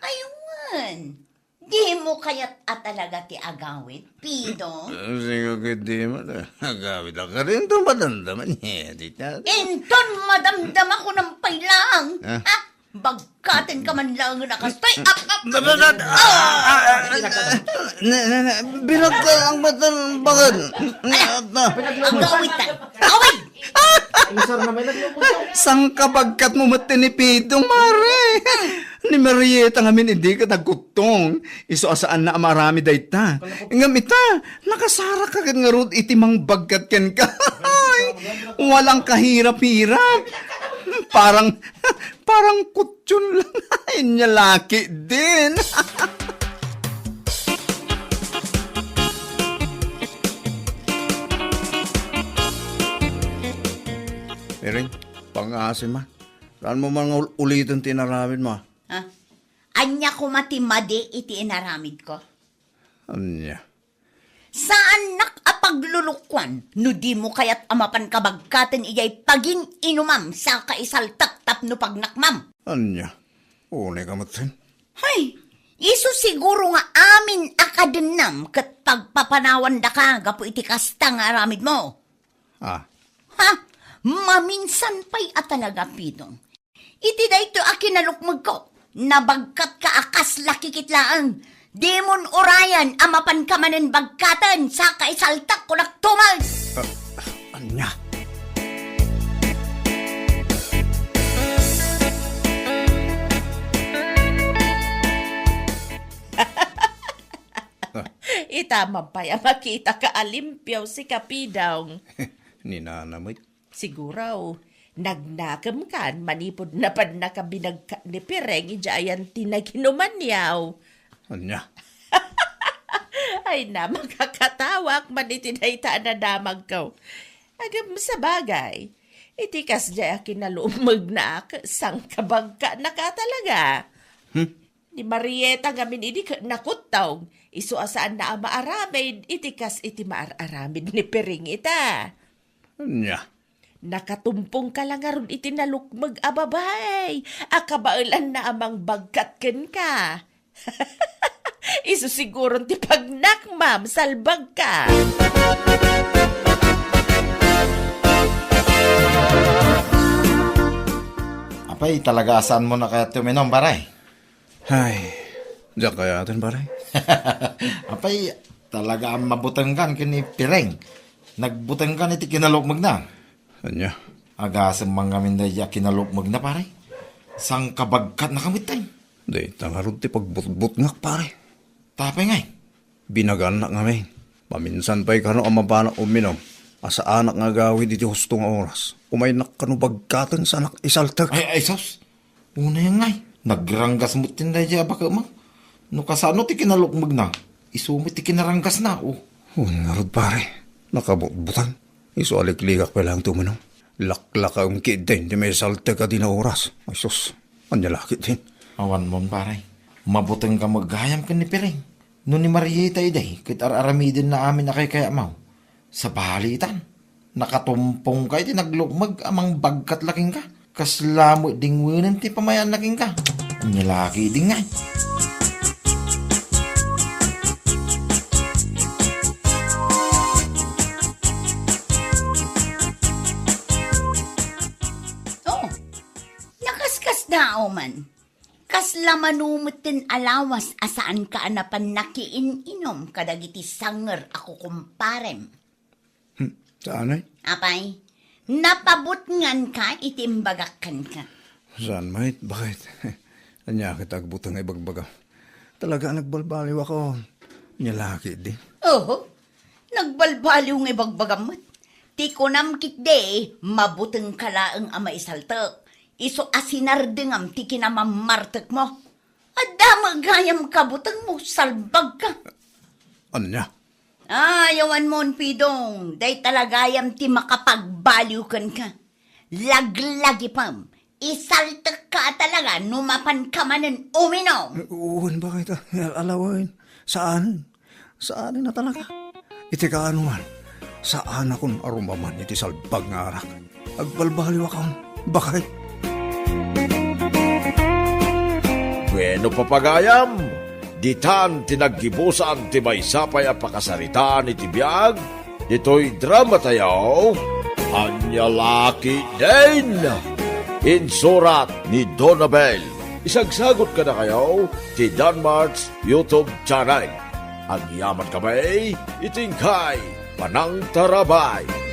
aywan. Di mo kayat a talaga ti agawid, Pidong? Ah, sige, ket di mo ta. Agawid a karinto, madamdama niya, di ta. Inton madamdama ko nang pailang, Ah. ha? Bagkaten ka man lang na kastoy. Ap, ap, ap. Ba, ba, ba, ah, ah, ah, ah, na, na, na, binagka ang mata ng bagad. Ala, agawid ta. Agawid! Sangkabagkat mo met ti ni Pidong, mare. Ni Marieta ngamin idi ket agkuttong. Isu a saanna a maaramid dayta. Ngem ita, nakasarak ka ket ngarud iti mangbagkat kenka. Ay, walang kahirap-hirap. Parang, parang kutyon lang. Ania lagi din. Piring, pangasim, a. Saanmo man nga ul-, uliten ti inaramidmo, a. Ha? Ania koma ti madi iti inaramidko? Ania? Saannak a paglulukuan no dimo kayat a mapan kabagkaten idiay pagin-inumam saka isaltek tapno pagnakmam. Ania? Unayka metten? Hay, isu siguro nga amin a kadennam ket pagpapanawandaka gapu iti kasta nga aramidmo. Ah. Ha? Maminsan pay a talaga, Pidong. Iti daytoy a kinalukmegko, nabagkatka a kas lakikit laeng. Dimon urayan a mapanka manen bagkaten, saka isaltek kunak tumag. Ah, ania? Ita man pay a makitaka a limpio sika, Pidong. Ni Nana met. Siguro, nagnakemkan manipud napannaka binagkat ni Piring idiay ayan ti naginumanyo. Ania? Ay na, makakatawak man iti dayta a nadamagko. Ngem sabagay, iti kasdiay a kinalukmegnak, sangkabagkanaka talaga. Hmm? Ni Marieta ngamin idi ket nakuttong, isu a saanna a maaramid iti kas iti maar-aramid ni Piring ita. Ania? Nakatumpongka la ngarud iti nalukmeg a babai a kabaelanna a mangbagkat kenka. Isu siguron ti pagnakmam, salbagka. Apay, talaga a saanmo na kayat ti uminom, pare? Ay, diak kayaten, pare. Apay, talaga a mabutengkan ken ni Piring. Nagbutengkan iti kinalukmegna. Ania? Agasem man ngamin daydiay a kinalukmegna, pare. Sangkabagkatnaka metten. Dayta ngarud ti pagbutbutngak, pare. Tapay ngay? Binagannak ngamin. Maminsan pay kano a mapanak uminom, a saanak nga agawid iti husto nga oras. Umaynak kano bagkaten sanak isaltek. Ay, ay, sus! Unay ngay, nagranggas met ti daydiay a baketmo. No kasano ti kinalukmegna, isu met ti kinaranggasna, o. Wen ngarud, pare, nakabutbutang. Isu a liklikak pay laeng ti uminom. Laklakaem ketdin ti maisaltek a dina oras. Ay sus, ania la ketdin? Awan mon, pare. Mabutengka met gayam ken ni Piring. No ni Marieta idi, ket ar-aramidenna amin a kaykayatmo. Sabali itan, nakatumpongka iti naglukmeg a mangbagkat la kenka. Kasla met dingwenen ti pamayaanna kenka. Ania la ketdin ngay? Oh, nakaskasdaaw man. Kasla mano metten a lawas a saanka a napan nakiin-inom kadagiti sanger a kukumparem? Hmm, saan, ay? Apay, napabutnganka iti imbagak kenka. Saan met, bakit? Ania ket agbuteng nga ibagbagam? Talaga a nagbalbaliwakon. Ania la ketdi? Oho, nagbalbaliw nga ibagbagam met. Ti kunam ketdi, mabutengka laeng a maisaltek. Isu a sinardengam ti kinamammartekmo. Adda met gayam kabutengmo, salbagka. Ania? Ay, awan mon, Pidong, dayta la gayam ti makapagbaliw kenka. Laglagipem, isaltekka a talaga no mapanka manen uminom. Wen, bakit, a-, alawen? Saan? Saan a talaga? Iti kaanoan, saanakon a rumaman iti salbag nga arak. Agbalbaliwakon, bakit? Bueno, papagayam, ditan ti naggibusan ti maysa pay a pakasaritaan iti biag ditoy dramatayo, Ania la ketdin? Insurat ni Donabel. Isagsagot kadakayo ti Danmart's YouTube channel. Agyamankami iti inkay panangtarabay.